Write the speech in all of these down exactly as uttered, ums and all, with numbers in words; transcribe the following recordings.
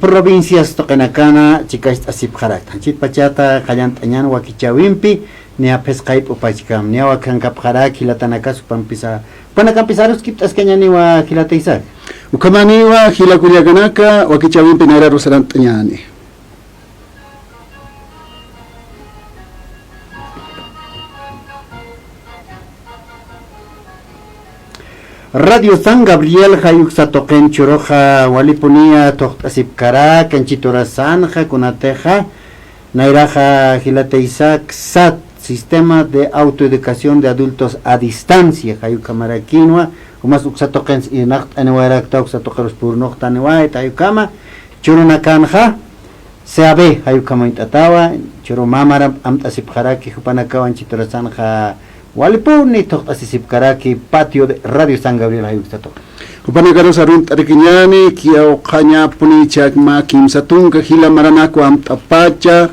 Provincias tuqinakana chikacht'asipxarakta. Anchit pachata qallant'añän wakichäwimpi, niya phisqa jayp'u pachkam, niya wakankapxarak jilatanakas jupampisa, jupanakampis aruskipt'askañäniwa jilata Isaac. Ukhamaniwa jila kullakanaka, wakichäwimpi nayraru sarant'añäni. Radio San Gabriel jay uksa tuqin churuxa walipuniya thuqt'asipkarak, anchit urasanxa, kunatixa nayraxa jilata Isaac, sat, Sistema de Autoeducación de Adultos a Distancia, jay ukhamarakinwa, jumas uksa tuqin irnaqt'aniwayarakta, uksa tuqirus purnuqtaniwayta, jay ukhama, churunakanxa, C A B, jay ukham uñt'atawa, churu mamar amt'asipxaraki, jupanakaw anchit urasanxa walipuni thuqt'asisipkaraki, patio de Radio San Gabriel jay uksa tuqin. Jupanakarus arunt'arakiñäni, kiyawqañapuni chakma kimsa tunka jila maranakwa amt'apacha,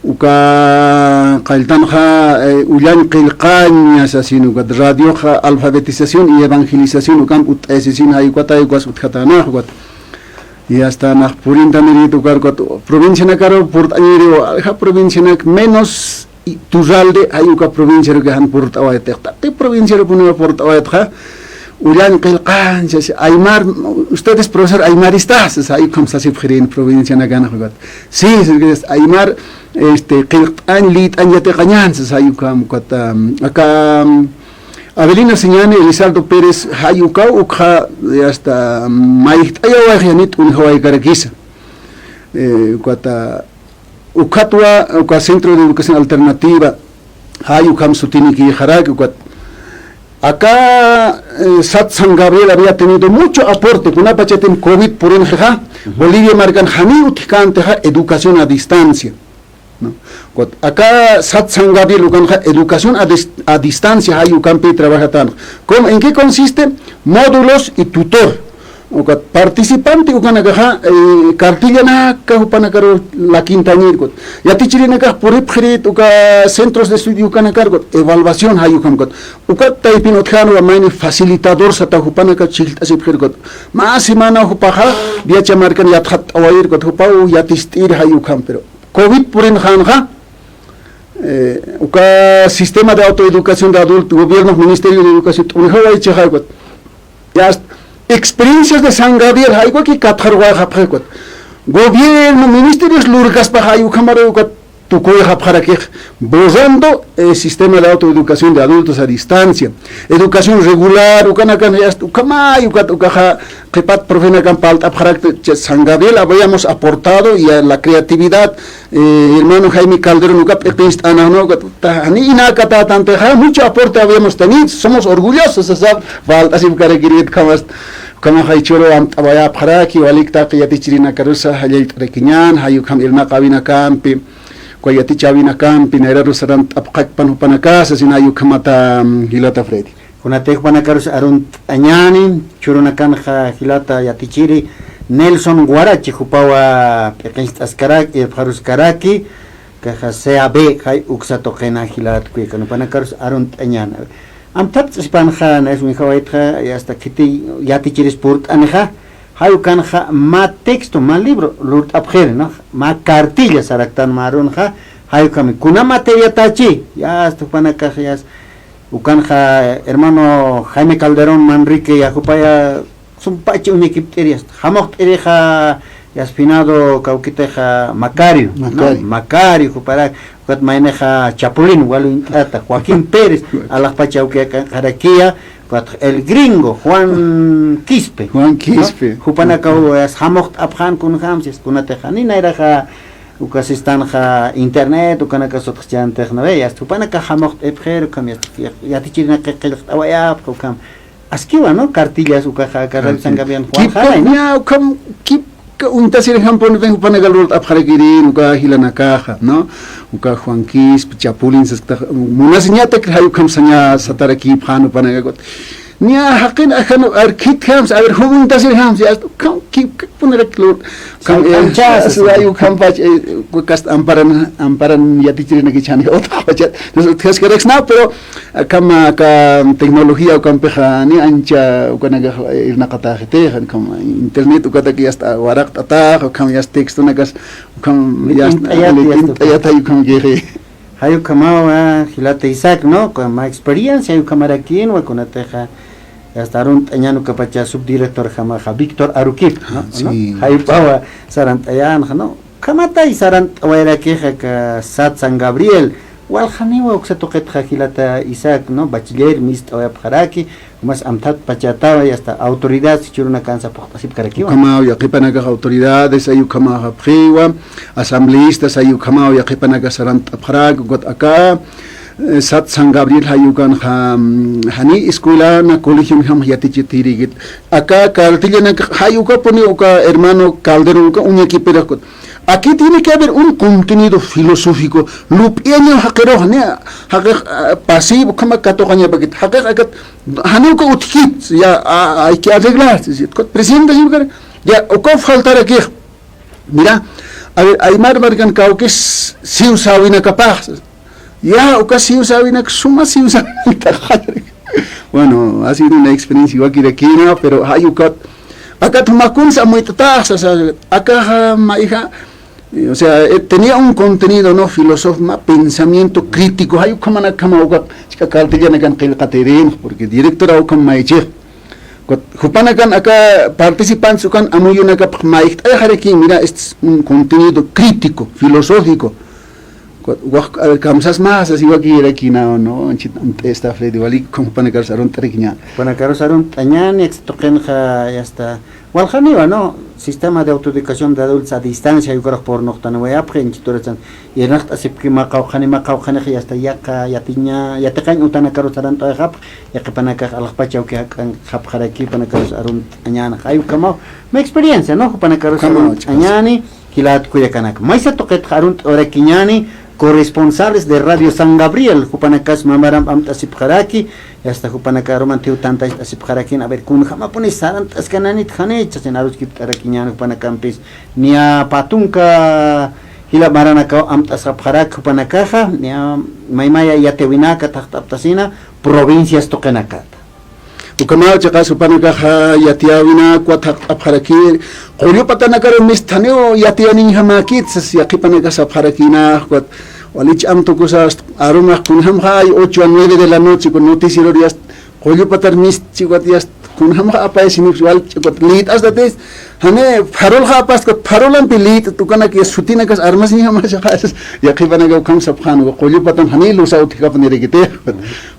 uka qalltanxa, eh, Ullañ Qillqaña sasin, ukat radioxa alfabetización y evangelización ukamp utt'ayasisin, jay ukatay ukas utjatänax, ukat. Y hasta nax purintanirït ukar, ukat provincianakaru purt'añiriw, alja provincianak menos y Turralde, jay uka provinciaruki jan purt'awaytix, taqi provinciarupuniwa purt'awaytxa, Ullañ Qillqañ, sas, aymar, ustedes profesor aymaristas, sas, jay ukham sasipxirin provincianakanx, ukat. Sí, sas, aymar, este, qillqt'añ, liyt'añ yatiqañän, sas, jay ukham, ukat, am, aka, am, Avelino Siñani, Elizardo Pérez, jay ukaw, ukxa, hasta, mayjt'ayawayxi, janit uñjawaykarakisa. Eh, ukata, ukatwa, uka Centro de Educación Alternativa, jay ukham sutinikïxaraki, ukat. Acá, eh, sat San Gabriel había tenido mucho aporte, kunapachatim covid purinxixa, Bolivia markan janiw utjkäntixa educación a distancia, ¿no? Ukat, acá sat San Gabriel ukanxa educación a dis-, a distancia, jay ukampi trabajatanxa. ¿Cómo, en qué consiste? Módulos y tutor. Ukat participante ukanakaxa, eh, cartillanaka jupanakaru lakintañir, ukat. Yatichirinakax puripxirit uka centros de estudio ukanakar, ukat, evaluación jay ukham, ukat. Ukat taypin utjänwa mayni facilitador sata jupanaka chhijllt'asipxir, ukat. Mä semana jupaxa Viacha markan yatxatt'awayir, ukat, jupaw yatist'ir jay ukham, pero covid purinxänxa, eh, uka sistema de autoeducación de adulto, gobierno, Ministerio de Educación, t'unjawaychixa, ukat. Ya est-, experiencias de San Gabriel, jay ukhaki katxaruwayxapxi, ukat. Gobierno, ministerios lurkaspax jay ukhamar, ukat, tukuyxapxarakix, borrando, eh, sistema de autoeducación de adultos a distancia. Educación regular, ukanakan, ya est-, ukhamay, ukat, ukaxa, qhipat profenakan parlt'apxarakta, cha San Gabriel habíamos aportado y a la creatividad, eh, hermano Jaime Calderón, uka p'iqincht'anxnwa, ukat, ta, jani inakatätantixa, mucho aporte habíamos tenido, somos orgullosos, sasa, parlt'asipkarakirït, ukhamas, ukhamax jay churu amt'awayapxaraki, walik taqi yatichirinakarus jallallt'arakiñän, jay ukham irnaqäwinakampi, uka yatichäwinakampi, nayraru sarant'apxakpan jupanakasa, sina jay ukhamata, mm, jilata Freddy. Kunatix jupanakarus arunt'añäni, churunakanxa jilata yatichiri, Nelson Guarachi, jupawa p'iqincht'askaraki, irpxaruskaraki, kaxa C A B, jay uksa tuqina jilat kuyakan, jupanakarus arunt'añäni. Amtapt'asipanxa, nayas uñjawaytxa, y hasta khiti yatichiris purt'anixa, jay ukanxa mä texto, mä libro, lurt'apxiri, ¿no? Mä cartilla saraktan mä arunxa, jay ukhami, kuna materiatachi, ya hasta jupanakax, ya hasta, ukanxa, hermano Jaime Calderón Manrique, ya jupaya, sumpachi uñakipt'iri, ya hasta, jamuqt'irixa, ya hasta, finado kawkitixa Macario, ¿no? Macario. Macario, juparak, ukat maynixa Chapulín, waluñt'ata, Joaquín Pérez, alaxpacha awkiyakanxarakiya, ukat El Gringo, Juan Quispe, Juan ¿no? Quispe. Jupanakaw, ya hasta, jamuqt'apxän kunjams, ya hasta, kunatixa, ni nayraxa, uka sistanxa internet, ukanaka sutxchantix, ¿no ve? Ya hasta, jupanaka jamuqt'ipxir, ukham, ya hasta, yatichirinaka qillqt'awayapx, ukham, askiwa, ¿no? Cartillas ukaxa, aka Radio San Gabriel, Juan Jaray, ¿no? Ya, ukham, kipka uñtasirjampun, ven, jupanaka lurt'apxarakirin, uka jilanakaxa, ¿no? Uka Juan Quispe, Chapulín, sasktax, munasiñatak, jay ukham saña satarakipxän, jupanaka, ukat. Niya jaqin ajan, a ver, khitjams, a ver, jum uñtasirjams, ya, ukham, kipka, punarak lur, ukham, eh, ukham pach, eh, uka kast amparan, amparan yatichirinaki chani, otro pachat. Entonces, utjaskaraksna, pero, Akham aka tecnología ukampixa ni ancha ukanakax irnaqatäxitixa, akham internet ukatak ya hasta waraqt'atax, akham ya hasta textonakas, akham ya hasta lit'int'ayat, lit'int'ayat, jay ukhamkixi. Jay ukhamawa, jilata Isaac, ¿no? Mä experiencia, jay ukhamarakinwa, kunatixa, ya hasta arunt'añän ukapacha subdirectorjamaxa, Víctor Aruquip, ¿no? Ah, sí. Jay jupawa sarant'añänxa, ¿no? Ukhamatay sarant'awayarakixa aka SAT San Gabriel, waljaniwa uksa tuqitxa jilata Isaac, ¿no? Bachiller mist'awayapxaraki, umas amthat pachatawa, y hasta autoridad jichhürunakansa phuqt'asipkarakiwa. Ukhamaw yaqhipanakax autoridades, jay ukhamaxapxiwa, asambleístas, jay ukhamaw yaqhipanakax sarant'apxaraki, ukat aka, eh, SAT San Gabriel jay ukanxa, mm, jani escuelana, colegionjam yatichitïrïkit. Aka cartillanakax jay ukapuni uka hermano Calderón uka uñakipiraki, ukat. Aquí tiene que haber un contenido filosófico. Lup'iyañaw jaqirux, ni jaqix, ah, pasivo, ukhama katuqañapakit. Jaqix akat, janiw uka utjkit, ya, ah, hay que arreglar, es decir, ukat presenta, ya, uka faltarakix. Mira, a ver, aymar markan kawkis siwsäwinakapax. Ya, uka siwsäwinak suma siwsäwinakta. Bueno, ha sido una experiencia wakirakïna, pero jay ukat, akat jumax kunsa amuyt'atax, sasa, akaxa, mayja, eh, o sea, eh, tenía un contenido, ¿no? Filosófico, mä pensamiento crítico, jay ukhamanakjama ukat, chiqa cartillanakan qillqatirin, porque directora ukham maychix. Ukat, jupanakan aka participantes ukan amuyunakapx mayjt'ayxaraki, mira, este es un contenido crítico, filosófico. Ukat, waj, a ver, kamsasma, sas iwakirakïna, ¿no? Anchit amt'ayasta Freddy, walik, ukham jupanakarus arunt'arakiñäni. Jupanakarus arunt'añäni, aksa tuqinxa, ya está. Waljaniwa, ¿no? Sistema de autoeducación de adultos a distancia, jay ukarux purnuqtaniwayapxi, anchit urachan. Irnaqt'asipki mä qawqhani, mä qawqhanix, ya está, yaqha, yatiña, yatiqañ utanakarus sarant'awayxapxi, yaqhipanakax alaxpacha awki jak'ankxapxaraki, jupanakarus arunt'añäni, jay ukhamaw. Mi experiencia, ¿no? Jupanakarus arunt'añäni. Jilat kullakanaka. Maysa tuqitxa arunt'awarakiñäni corresponsales de Radio San Gabriel, jupanakas mä maramp amt'asipxaraki, y hasta jupanaka arumantiw tantacht'asipxarakin, a ver, kunjamapuni sarant'askananit janicha, sin aruskipt'arakiñäni jupanakampis, niya pä tunka jila maranakaw amt'asxapxaraki jupanakaxa, niya maymaya yatiyäwinaka thaqt'aptasina, provincias tuqinakata. Ukhamaw chiqas jupanakaxa yatiyäwinakwa thaqt'apxaraki, qullu patanakaru mistaniw yatiyäniñjamäkit, sas yaqhipanakas sapxarakïna, ukat, wali ch'am tukusa, arumax kunjamxa ay ocho a nueve de la noche, kun noticieror ya qullu patar mist, chiwat ya kunjamxa apayasiniw, wal, chiwat lït'astatis, jani, pharulxa apast, ukat, pharulampi lït'at, ukanak ya sutinakas armasiñjamasaxa, yaqhipanaka ukham sapxän, uka qullu patan jani lusa utjkapnirikiti.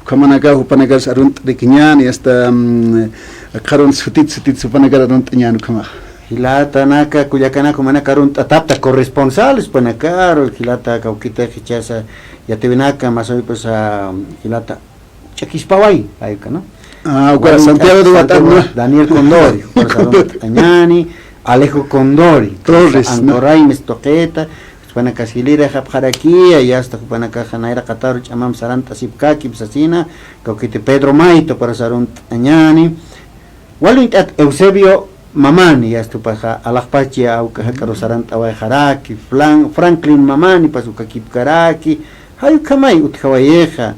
Ukhamanaka jupanakar arunt'arakiñäni, hasta, mm, akxarun sutit, sutit jupanakar arunt'añäni ukhamax. Jilatanaka, kullakanaka, jumanaka arunt'atapxta corresponsales, jupanakar, jilata kawkitix jichhasa, yatiyäwinaka, masawipasa, jilata, ch'akispaway, jay uka, ¿no? Ah, uka Santiago de Guatemala. Daniel Condori, ukarusa arunt'añäni, Alejo Condori, Torres, ¿no? Ancoraimes tuqita, Jupanakas jilirixapxarakiya, ya está, jupanakaxa nayraqataru ch'amamp sarant'asipkakip sasina, kawkiti Pedro Maito, ukarusa arunt'añäni. Wal uñt'at Eusebio Mamani, yasta jupaxa alaxpacha uka jak'aru sarant'awayxaraki, Flan-, Franklin Mamani, pas uka kipkaraki, jay ukhamay utjawayixa,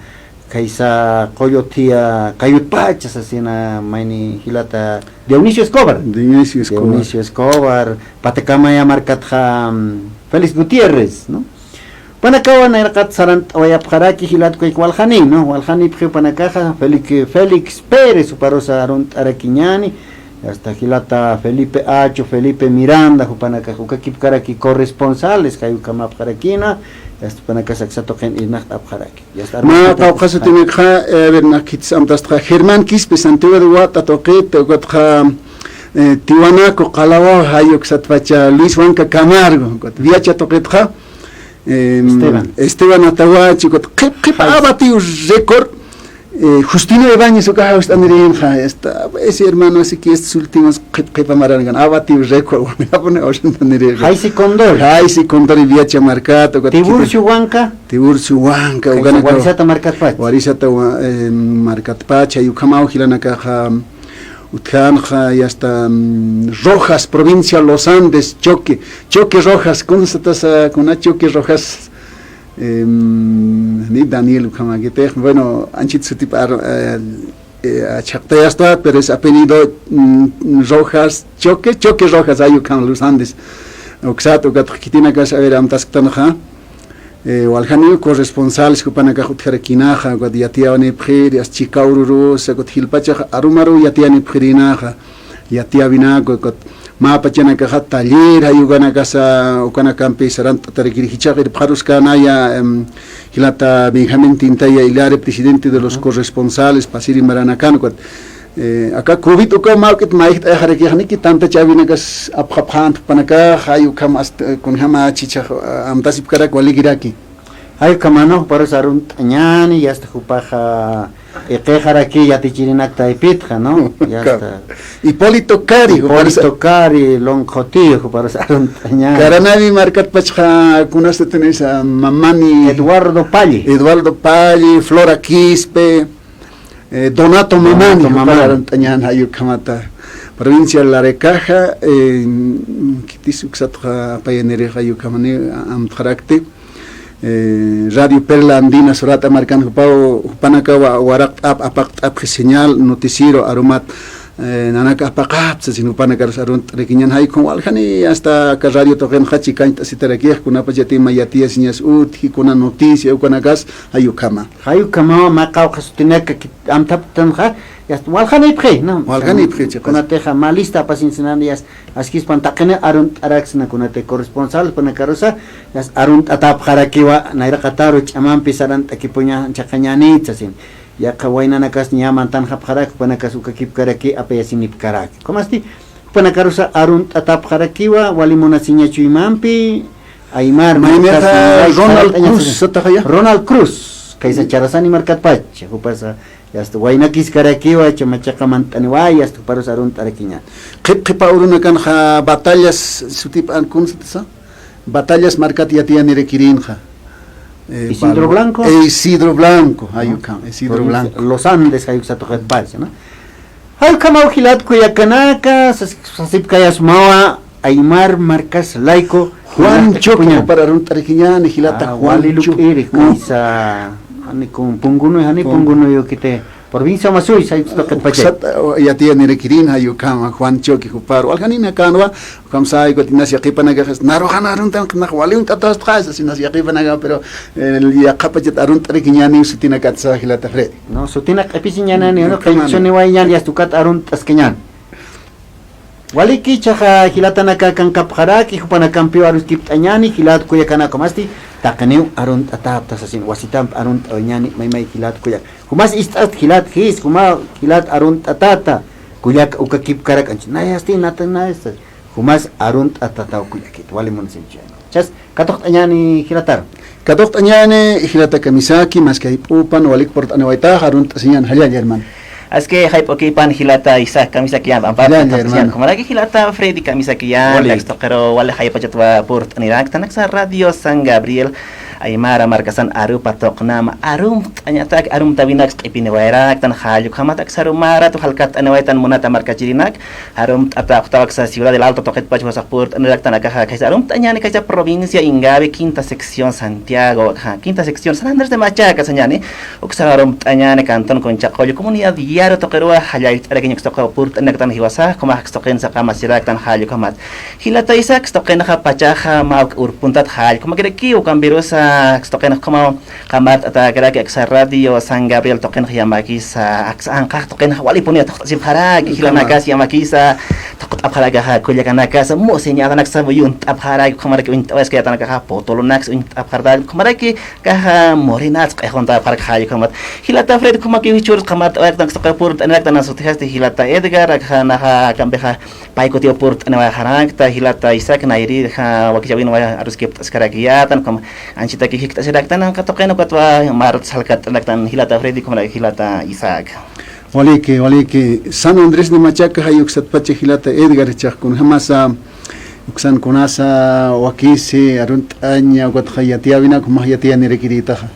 khaysa qullu thiyä kayutpacha sasina mayni jilata Dionisio Escobar. Dionisio Escobar. Dionisio Escobar, Patakamaya markatxa, mm, Félix Gutiérrez, ¿no? Jupanakawa nayraqat sarant'awayapxaraki jilat kullaka waljani, ¿no? Waljanipxi jupanakaxa, Félix, Félix Pérez, juparusa arunt'arakiñäni, hasta jilata Felipe Acho, Felipe Miranda, jupanakax uka kipkaraki corresponsales, jay ukhamapxarakïna, hasta jupanakax aksa tuqin irnaqt'apxaraki. Mä qawqha sutinakxa, eh, a ver, nax khitis amtastxa, Germán Quispe, Santiago de Huata tuqit, ukatxa, eh, Tiwanaku, Qalawaw, jay uksatpacha Luis Huanca Camargo, ukat Viacha tuqitxa, em, Esteban. Esteban Atahuachi, ukat qhip, qhip ha batido récord, eh, Justino Ibáñez, uka jawst'anirinxa, esta, ese hermano, así que estos últimos qhip, qhip amarangan, ha batido récord, wamapuni, awsantanirixa. Jaysi Condori. Jaysi Condori, Viacha markata, ukat Tiburcio Huanca. Tiburcio Huanca, ukanaka. Warisata markatpach. Warisata wa-, eh, markatpach, jay ukhamaw jilanakaxa, utjanxa, y hasta, mm, Rojas, provincia Los Andes, Choque, Choque Rojas, kunsa tasa, kuna Choque Rojas, em, ni Daniel ukhamakitix, bueno, anchit sutipar, eh, eh, achaqtayasta, pero es apellido, mm, Rojas, Choque, Choque Rojas, jay ukham Los Andes. Uksat, ukat khitinakas, a ver, amtasktanxa. Eh, waljaniw corresponsales jupanakax utjarakïnaxa, ukat yatiyawanipxiri, as Chikaw Ururusa, ukat jilpachax arumaruw yatiyanipxirïnaxa, yatiyawinaka, ukat mä pachanakaxa taller, jay ukanakasa, ukanakampi sarant'atarakiri, jichhax irpxaruskänaya, em, jilata Benjamín Tintaya Illari, presidente de los corresponsales, pasiri maranakan, ukat, eh, aka covid uka mawk'it mayjt'ayxarakixniki, tantachäwinakas apxapxänti jupanakax, jay ukham hasta, eh, kunjama chichhax, eh, amtasipkarak walikiraki. Jay ukhamana juparus arunt'añäni, yasta jupaxa, eh, iqixaraki yatichirinak taypitxa, ¿no? Yasta. Hipólito Cari, Hipólito Cari, Lonqhotiyo, juparus arunt'añäni. Caranavi markatpachxa, kunasta tenisa, Mamani. Eduardo Palle. Eduardo Palle, Flora Quispe, eh, Donato Mamani, Donato Mamani. Juparu arunt'añäni, jay ukhamata. Provincia Larecaja, eh, khitis uksatxa apayanirix, jay ukhamani, amtxarakti. Eh, Radio Perla Andina Sorata markan jupaw, jupanakawa waraqt'ap, apaqt'apxi señal, noticiero, arumat, eh, nanak apaqapsa, sin jupanakarus arunt'arakiñän, jay ukham waljani, hasta aka radio tuqinxa chikañt'asitarakix, kunapach yatiya, yatiyasiñas utji, kuna noticia, ukanakas, jay ukhama. Jay ukhamawa, mä qawqha sutinaka kit-, amtaptanxa, yasta waljanipxi, ¿no? Waljanipxi, chiqas. Kunatixa mä lista apasinsinani, yasta, askispan taqini arunt'araksna, kunati corresponsal jupanakarusa, yasta, arunt'atapxarakiwa, nayraqataru ch'amampi sarant'akipuña, chhaqañänitsa, sin. Yaqha waynanakas ñä mantanxapxarak, jupanakas uka kipkaraki apayasinipkaraki. Kunasti, jupanakarusa arunt'atapxarakiwa, wali munasiña chuymampi, aymar, maynixa markas, Ronald Cruz, sataxaya. Ronald Cruz, khaysa Charasani markatpacha, jupasa, yasta, waynakiskarakiwa, chama chiqa mant'aniway, yasta, juparus arunt'arakiña. Qhip, qhipa urunakanxa Batallas, sutip'an, kunsatasa? Batallas markat yatiyanirakirïnxa. Eh, Isidro Bal-, Blanco. Eh, Isidro Blanco, jay ukham, Isidro Provincia Blanco. Los Andes, jay uksa tuqitpacha, ¿no? Jay ukhamaw jilat kullakanaka, sas-, sasipkayasmawa, aymar markas layku, Juan Choque, jupar arunt'arakiñäni, jilata Juan Choque. Ah, wali luk'iri, kaysa, jani kun Punkunuy, jani Punkunuy ukiti. Provincia Masuy, jay uksa tuqitpacha. Uksat, uh, yatiyanirakirïn, jay ukhama, Juan Choque, jupar. Waljaninakänwa, ukham say, ukat inas yaqhipanakax, naruxan arunt'an, nax wali uñt'atastxa, sas inas yaqhipanakax, pero, eh, yaqhapachat arunt'arakiñäniw sutinakatsa jilata Freddy. No, sutinak q'ipisiñänani, no, ukhama. Q'ipsuniwayñän, yasta ukat arunt'askiñän. Waliki, jichhaxa jilatanaka kankapxaraki, jupanakampiw aruskipt'añäni, jilat kullakanaka, masti, taqiniw arunt'atäpta sasin, wasitamp arunt'awayañäni, maymay jilat kullak. Jumas ist'ast jilat jis, juma jilat arunt'atäta, kullak uka kipkarak, anch, nayasti, nata, nayasti. Jumas arunt'atätaw kullakit, wali munasiña chuymampi. Jichhas, katuqt'añäni jilatar. Katuqt'añäni jilata Kamisaki, maski jayp'upan, walik purt'aniwaytax, arunt'asiñän, jallalla, hermano. Aski jayp'ukipan jilata Isaac Kamisaki, yän, ampa, jallalla, hermano. Kumalaki jilata Freddy Kamisaki, yän, wali. Tax tuqiru, wali jayp'achatwa purt'anirakta, nanaksa Radio San Gabriel, Aymara markasan arupa tuqnama, arumt'añatak, arumtawinaks q'ipiniwayraktan, jall ukhamat aksa arumarat jalkatt'aniwaytan munata markachirinak, arumt'ata uktaw aksa Ciudad del Alto tuqitpach jiwasax purt'aniraktan akaxa, kaysa arumt'añani kaysa provincia Ingavi, quinta sección Santiago, akaxa, quinta sección San Andrés de Machaca sañani, uksar arumt'añani cantón Conchaqullu, comunidad Yaru tuqiruwa, jallallt'arakiñ uksa tuqiw purt'aniraktan jiwasax, ukhamax uksa tuqin saqamasiraktan jall ukhamat. Jilata Isaac, uksa tuqinxa pachaxa mä uk urpuntat jall ukhamakirakiw, ukampirusa uksa tuqinxa ukhamaw qamart'atäkaraki aksa Radio San Gabriel tuqinxa yamakisa, aksa anqax tuqinxa walipuniw thuqt'asipxaraki, jilanakas yamakisa thuqt'apxarakaxa, kullakanakasa museñadanaksa yunt'apxaraki, ukhamaraki uñt'awayaskätanakaxa potolonaksa uñt'apxaraki, ukhamaraki akaxa morenats q'ixuntapxaraki jall ukhamat. Jilata Fred, ukhamakiw jichhürus qamart'awayaktan uksa tuqiw purt'aniraktan, sutjasti jilata Edgar, akaxa naxa akampixa pay kutiw purt'aniwayxarakta, jilata Isaac, nayrïrxa wakichäwinwa aruskipt'askarakiyätan, ukham anchitaki jikht'asiraktan, anqa tuqin ukatwa marut salkatt'araktan, jilata Freddy, ukhamarak jilata Isaac. Waliki, waliki, San Andrés de Machaca, jay uksatpacha jilata Edgar, jichhax kunjamasa, uksan kunasa wakisi arunt'aña, ukatxa yatiyäwinak, jumax yatiyanirakirïtaxa.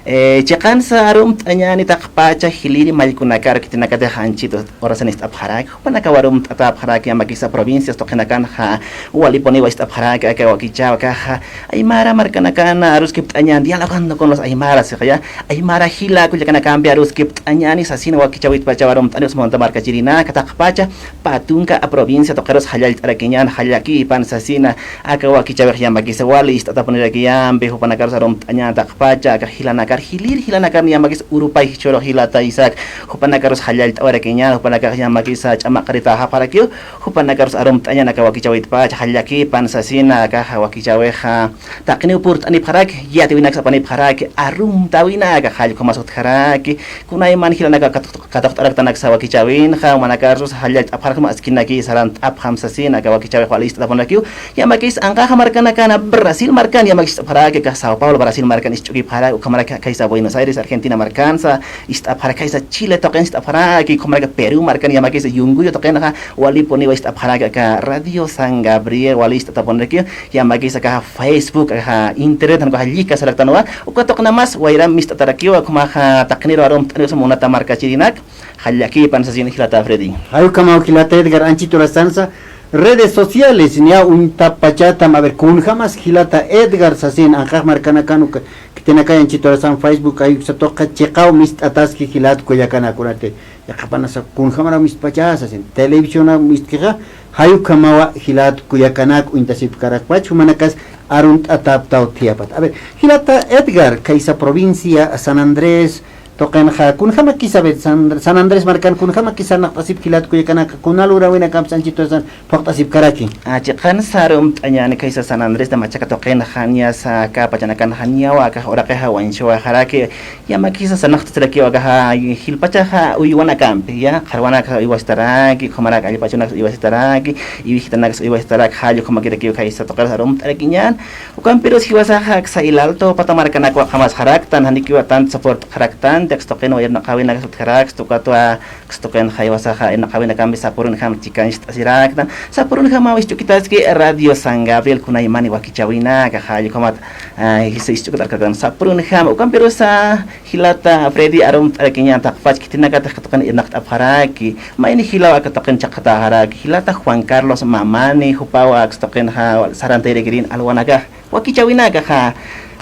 Eh, chiqansa arumt'añani taqpacha jiliri mallkunakar khitinakatix anchit horasan ist'apxaraki, jupanakaw arumt'atäpxaraki yamakisa provincias tuqinakanxa, walipuniw ist'apxaraki aka wakichäwi akaxa, aymara markanakan aruskipt'añan, dialogando con los aymaras, sixa ya, aymara jila kullakanakampi aruskipt'añani sasin wakichäwitpachaw arumt'ani, usa munata markachirinaka taqpacha, pä tunka provincia tuqirus jallallt'arakiñan, jallakipan sasina, aka wakichäwix yamakisa wali ist'atapunirakiñampi, jupanakarus arumt'añan taqpacha, aka jilanakar, jilir jilanakar yamakis urupay jichhürux jilata Isaac, jupanakarus jallallt'awarakiñan, jupanakax yamakisa ch'amaqritäxapxarakiw, jupanakarus arumt'añan aka wakichäwitpacha, jallakipan sasina, akaxa wakichäwixa taqiniw purt'anipxaraki, yatiyäwinaksa apanipxaraki, arumtäwinaka jall ukhamas utjaraki, kunayman jilanaka katuqt'araktanaksa wakichäwinxa, jumanakarus jallallt'apxarakma askinaki sarant'apxam sasina, aka wakichäwix wali ist'atapunirakiw, yamakis anqaxa markanakan Brasil markan yamakis ist'apxaraki, aka Sao Paulo Brasil markan ist'apxaraki, ukhamaraki kaysa Buenos Aires Argentina markansa ist'apxaraki, kaysa Chile tuqin ist'apxaraki, ukhamaraki Perú markan yamakis Yunguyu tuqinxa walipuniw ist'apxaraki, aka Radio San Gabriel wali ist'atapunirakiw, yamakisa akaxa Facebook, akaxa internet, jan ukaxa llika saraktanwa, uka tuqinamas wayram mist'atarakiwa, ukhamaxa taqiniru arumt'aniw usa munata markachirinak, jallakipan sasin jilata Freddy. Jay ukhamaw jilata Edgar, anchit horasansa redes sociales niya uñtappachatam, a ver, kunjamas jilata Edgar sasin, anqax markanakan uka khitinakay anchit horasan Facebook, jay uksa tuqi chiqaw mist'ataski jilat kullakanak, kunati yaqhipanasa kunjamaraw mistpacha sasin, televisionaw mistkixa, jay ukhamawa jilat kullakanak uñtasipkarakpach, jumanakas arunt'atäptaw thiyapat. A ver, jilata Edgar, kaysa provincia San Andrés tuqinxa kunjamakisa, a ver, San, San Andrés markan kunjamakisa sarnaqt'asip jilat kullakanaka, kuna lurawinakampis anchit horasan phuqt'asipkaraki. A, chiqansa arumt'añani kaysa San Andrés de Machaca tuqinxa, niyasa aka pachanakanxa niyawa akax uraqixa wañsuwaxaraki, yamakisa sarnaqt'asirakiw akaxa, jilpachaxa uywanakampi, ya, qharwanaksa uywasitaraki, ukhamarak allpachunaksa uywasitaraki, iwjitanakas uywasitaraki, jall ukhamakirakiw kaysa tuqirus arumt'arakiñan, ukampirus jiwasaxa aksa El Alto pata markanakwa qhamasxaraktan, janikiwa tant soport'xaraktanti, aksa tuqinwa irnaqäwinaksa utjaraksta, ukatwa aksa tuqinxa jiwasaxa irnaqäwinakampi sapürunjam chikancht'asiraktan, sapürunjamaw isch'ukitaski Radio San Gabriel kunaymani wakichäwinaka, jall ukhamat, a, jisa isch'ukit arkaraktan sapürunjam, ukampirusa jilata Freddy arumt'arakiñan taqpach khitinakatix aka tuqin irnaqt'apxaraki, mayni jilaw aka tuqin chaqatäxaraki, jilata Juan Carlos Mamani, jupawa aksa tuqinxa sarantayarakirin alwanakax, wakichäwinakaxa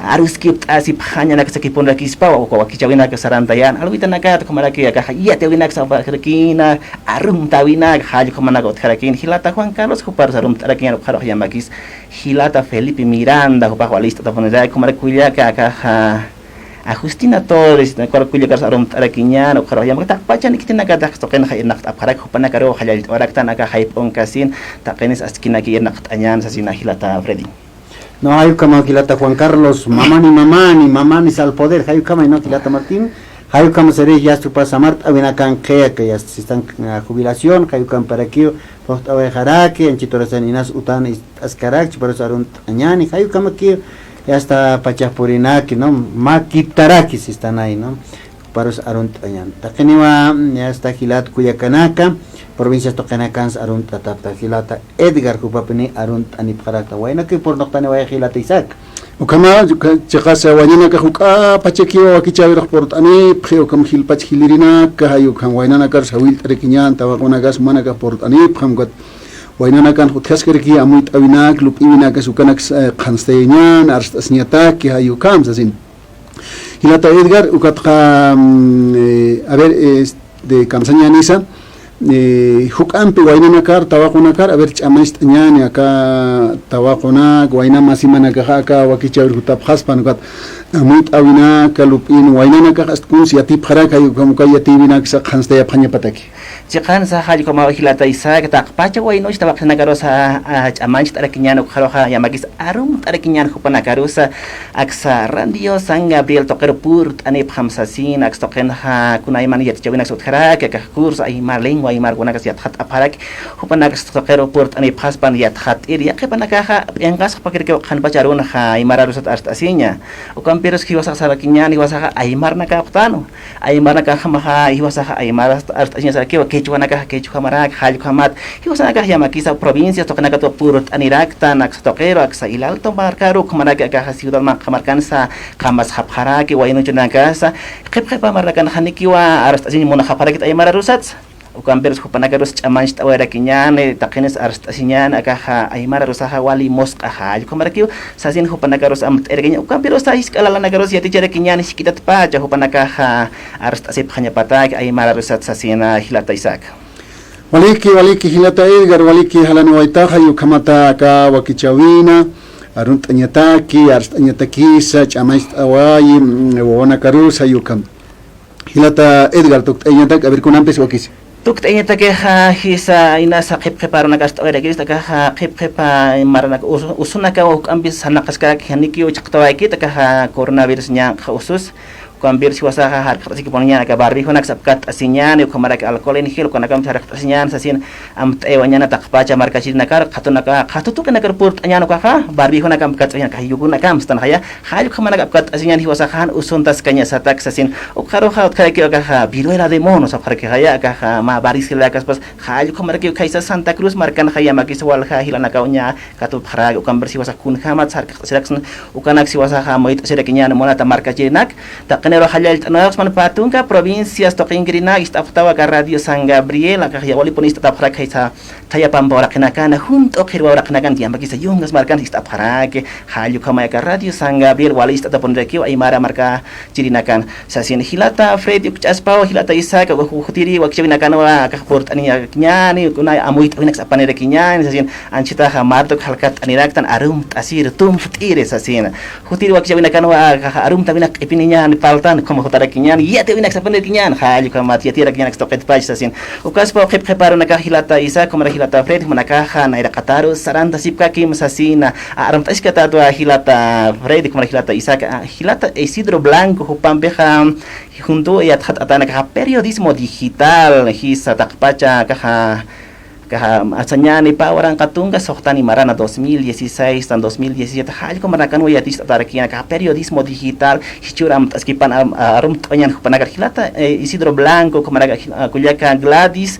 aruskipt'asipxañanaksa khipunrakispawa, uka wakichäwinaka sarantayan alwitanakat, ukhamaraki akaxa yatiyäwinaksa aparakina, arumtäwinaka, jall ukhamanaka utjarakïn, jilata Juan Carlos, juparus arumt'arakiñan, ukxarux yamakis jilata Felipe Miranda, jupax wali ist'atapuniraki, ukhamaraki kullaka akaxa, a, Justina Torres, ukxarux kullakarus arumt'arakiñan, ukxarux yamakis taqpachan khitinakatix aksa tuqinxa irnaqt'apxaraki, jupanakaruw jallallt'awaraktan aka jayp'unkasin, taqinis askinaki irnaqt'añan sasina jilata Freddy. No, jay ukhamaw jilata Juan Carlos, mamani, mamani, mamanis al poder, jay ukhamay, no, jilata Martín, jay ukhamasiri, yasta jupa samart'awinakan qhiyaka, yasta sistan, a, jubilación, jay ukhamparakiw phuqt'awayxaraki, anchit horasan inas utan ist'askarakchi, juparus arunt'añani, jay ukhamakiw, yasta pachax purinaki, no, mä kiptaraki sistanay, no. Juparus arunt'añan. Taqiniwa, mm, yasta jilat kullakanaka, provincias tuqinakans arunt'atapta, jilata Edgar jupapini arunt'anipxarakta. Waynakiw purnuqtaniway jilata Isaac. Ukhama, chiqasa waynanakax juk'apachakiwa wakichäwirux purt'anipxi, ukham jilpach jilirinak, jay ukham waynanakarus jawillt'arakiñän, tawaqunakas jumanakax purt'anipxam, ukat waynanakan utjaskarakiw amuyt'äwinak, lup'iwinakas ukanaks, eh, qhanstayañän, arst'asiñataki, jay ukham sasin. Jilata Edgar, ukatxa, mm, eh, a ver, este, kamsañänisa, eh, juk'ampi waynanakar, tawaqunakar, a ver, ch'amancht'añäni aka tawaqunak, wayna masimanakaxa aka wakichäwir jutapxaspan, ukat amuyt'äwinaka, lup'in waynanakax ast kuns yatipxarak, jay ukham uka yatïwinaksa qhanstayapxañapataki. Chiqansa jall ukhamaw jilata Isaac, taqpacha waynus tawaqinakarusa, a, ch'amancht'arakiñän, ukxaruxa yamakis arumt'arakiñän jupanakarusa, aksa Radio San Gabriel tuqiru purt'anipxam sasin, aks tuqinxa kunayman yatichäwinaks utjaraki, akax curso aymar lengua aymarkunakas yatxat'apxaraki, jupanaks tuqiru purt'anipxaspan yatxatt'iri, yaqhipanakaxa p'inqasxapakirakiw qhanpach arunxa aymararusat arst'asiña. Ukampirus jiwasax sarakiñän, jiwasaxa aymarnakapxtänwa. Aymarnakaxmaxa, jiwasaxa aymar arst'asiñasarakiwa, quechuanakaxa quechuamarak, jall ukhamat, jiwasanakax yamakisa provincias tuqinakatwa purt'aniraktan, aksa tuqiru, aksa El Alto markaru, ukhamaraki akaxa ciudad manqha markansa qhamasxapxaraki, waynuchunakasa, qhipqhipa marnakan janikiwa arst'asiñ munxapxarakit aymararusatsa. Ukampirus jupanakarus ch'amancht'awayarakiñäni, taqinis arst'asiñäni, akaxa aymararusaxa wali musq'a jall ukhamarakiw, sasin jupanakarus amt'ayarakiñäni, ukampirusa jisk'a lalanakarus yaticharakiñäni, jisk'itatpacha jupanakaxa arst'asipxañapataki aymararusat sasina jilata Isaac. Waliki, waliki, jilata Edgar, waliki, jalaniwaytaxa, jay ukhamata aka wakichäwina, arunt'añataki, arst'añatakisa, ch'amancht'awayi, mm, wawanakarusa, jay ukham. Jilata Edgar, tukt'ayañatak, a ver, kunampis wakisi. Tukt'ayañatakixa, jisa, inasa qhipqhipa arunaka arst'awayarakirista, akaxa qhipqhipa marnaka, us-, usunaka juk'ampis sarnaqaskaraki, janikiw chhaqtawayakit, akaxa coronavirus ñanqha usus. Ukampirus jiwasaxa jark't'asikipuniñäni, aka barbijonaksa apkatt'asiñäni, ukhamarak alcohol en gel, ukanakampis jark't'asiñäni, sasin amt'ayawañäni taqpacha markachirinakar, qhatunaka, qhatu tuqinakar purt'añäni ukaxa, barbijonaka apkatt'asiñäni, akax yukunakam stanxaya, jall ukhamanaka apkatt'asiñäni, jiwasaxa jan usuntaskañasatak sasin, ukxaruxa utjarakiw akaxa viruela de mono sapxarakixaya, akaxa mä varicela akaspas, jall ukhamarakiw khaysa Santa Cruz markanxa yamakisa walja jilanakaw ña katupxaraki, ukampirus jiwasax kunjämat sark't'asiraksna, ukanaks jiwasaxa amuyt'asirakiñäni munata markachirinak, taqiniru jallallt'aniraksman pä tunka provincias tuqinkirinak ist'apxtawa aka Radio San Gabriel, akax yawalipuni ist'atapxarak khaysa thaya pampa uraqinakan, junt'u qhirwa uraqinakan, yamakisa yungas markan ist'apxaraki, jall ukhamay aka Radio San Gabriel wali ist'atapunirakiw aymara markachirinakan. Sasin jilata Freddy ukch'aspaw, jilata Isaac, ju-, jutiri wakichäwinakanwa akax purt'aniñañäni, kuna amuyt'awinaks apanirakiñäni, sasin anchhitaxa martuk jalkatt'aniraktan, arumt'asir, tumt'iri, sasin. Jutiri wakichäwinakanwa akax arumt'awinak q'ipiniñäni, paltan, ukham jutarakiñäni, yatiyäwinaks apanirakiñäni, jall ukhamat yatiyarakiñäni aks tuqitpach, sasin. Ukaspaw qhipqhipa arunakax jilata Isaac, ukhamarak jilata Freddy, jumanakaxa nayraqataru sarantasipkakim, sasina. A, arumt'askatwa jilata Freddy, ukhamarak jilata Isaac, a, jilata Isidro Blanco, jupampixa, juntu yatxat'atanakaxa periodismo digital, jisa taqpacha akaxa, akaxa, asañäni pä waranqa tunka suxtani marana dos mil dieciséis tan dos mil diecisiete, jall ukhamarakanwa yatist'atarakiñäni akaxa periodismo digital, jichhür amt'askipan, am-, arumt'awañäni jupanakar jilata, eh, Isidro Blanco, ukhamarak, a, kullaka Gladys,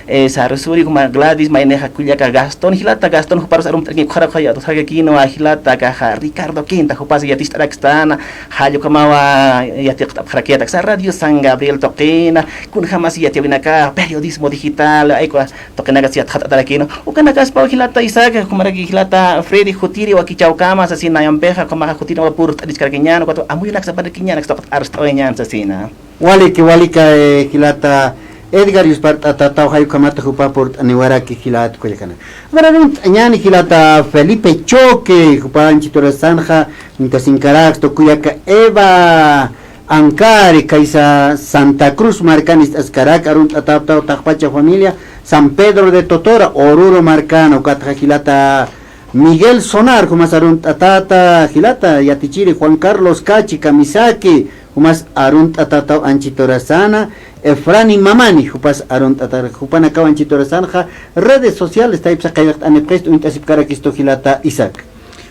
eh, Sarusuri, ukhama Gladys, maynixa kullaka Gastón, jilata Gastón, juparus arumt'arakiñäni, ukxaruxa yatxarakiñäni jilata akaxa Ricardo Quinta, jupas yatist'arakistana, jall ukhamawa yatiqt'apxarakiyät aksa Radio San Gabriel tuqina, kunjamas yatiyäwinaka, periodismo digital, aywa tuqinakas yatxat'atarakïnwa, ukanakaspaw jilata Isaac, ukhamaraki jilata Freddy, jutiri wakichäwkama, sasin nayampixa, ukhamaxa jutiriwa purt'aniskarakiñäni, ukatwa amuyunaks apanirakiñäni, aks tuqit arst'awayañäni sasina. Waliki, waliki, eh, jilata Edgar, yuspart'atätaw jay ukhamata jupa purt'aniwaraki jilata kullakanaka. Amar arunt'añäni jilata Felipe Choque, jupa anchhit urasanxa, uñtasinkaraki, kullaka Eva Ankari, khaysa Santa Cruz markan ist'askaraki, arunt'atätaw taqpacha familia San Pedro de Totora, Oruro markan, ukatxa jilata Miguel Sonar, jumas arunt'atäta, jilata yatichiri Juan Carlos Cachi Kamisaki, jumas arunt'atätaw anchhit urasana, Efrani Mamani, jupas arunt'atäta, jupanakaw anchhit urasanxa, redes sociales, taypsa qillqt'anipxist, uñt'asipkarakistu jilata Isaac.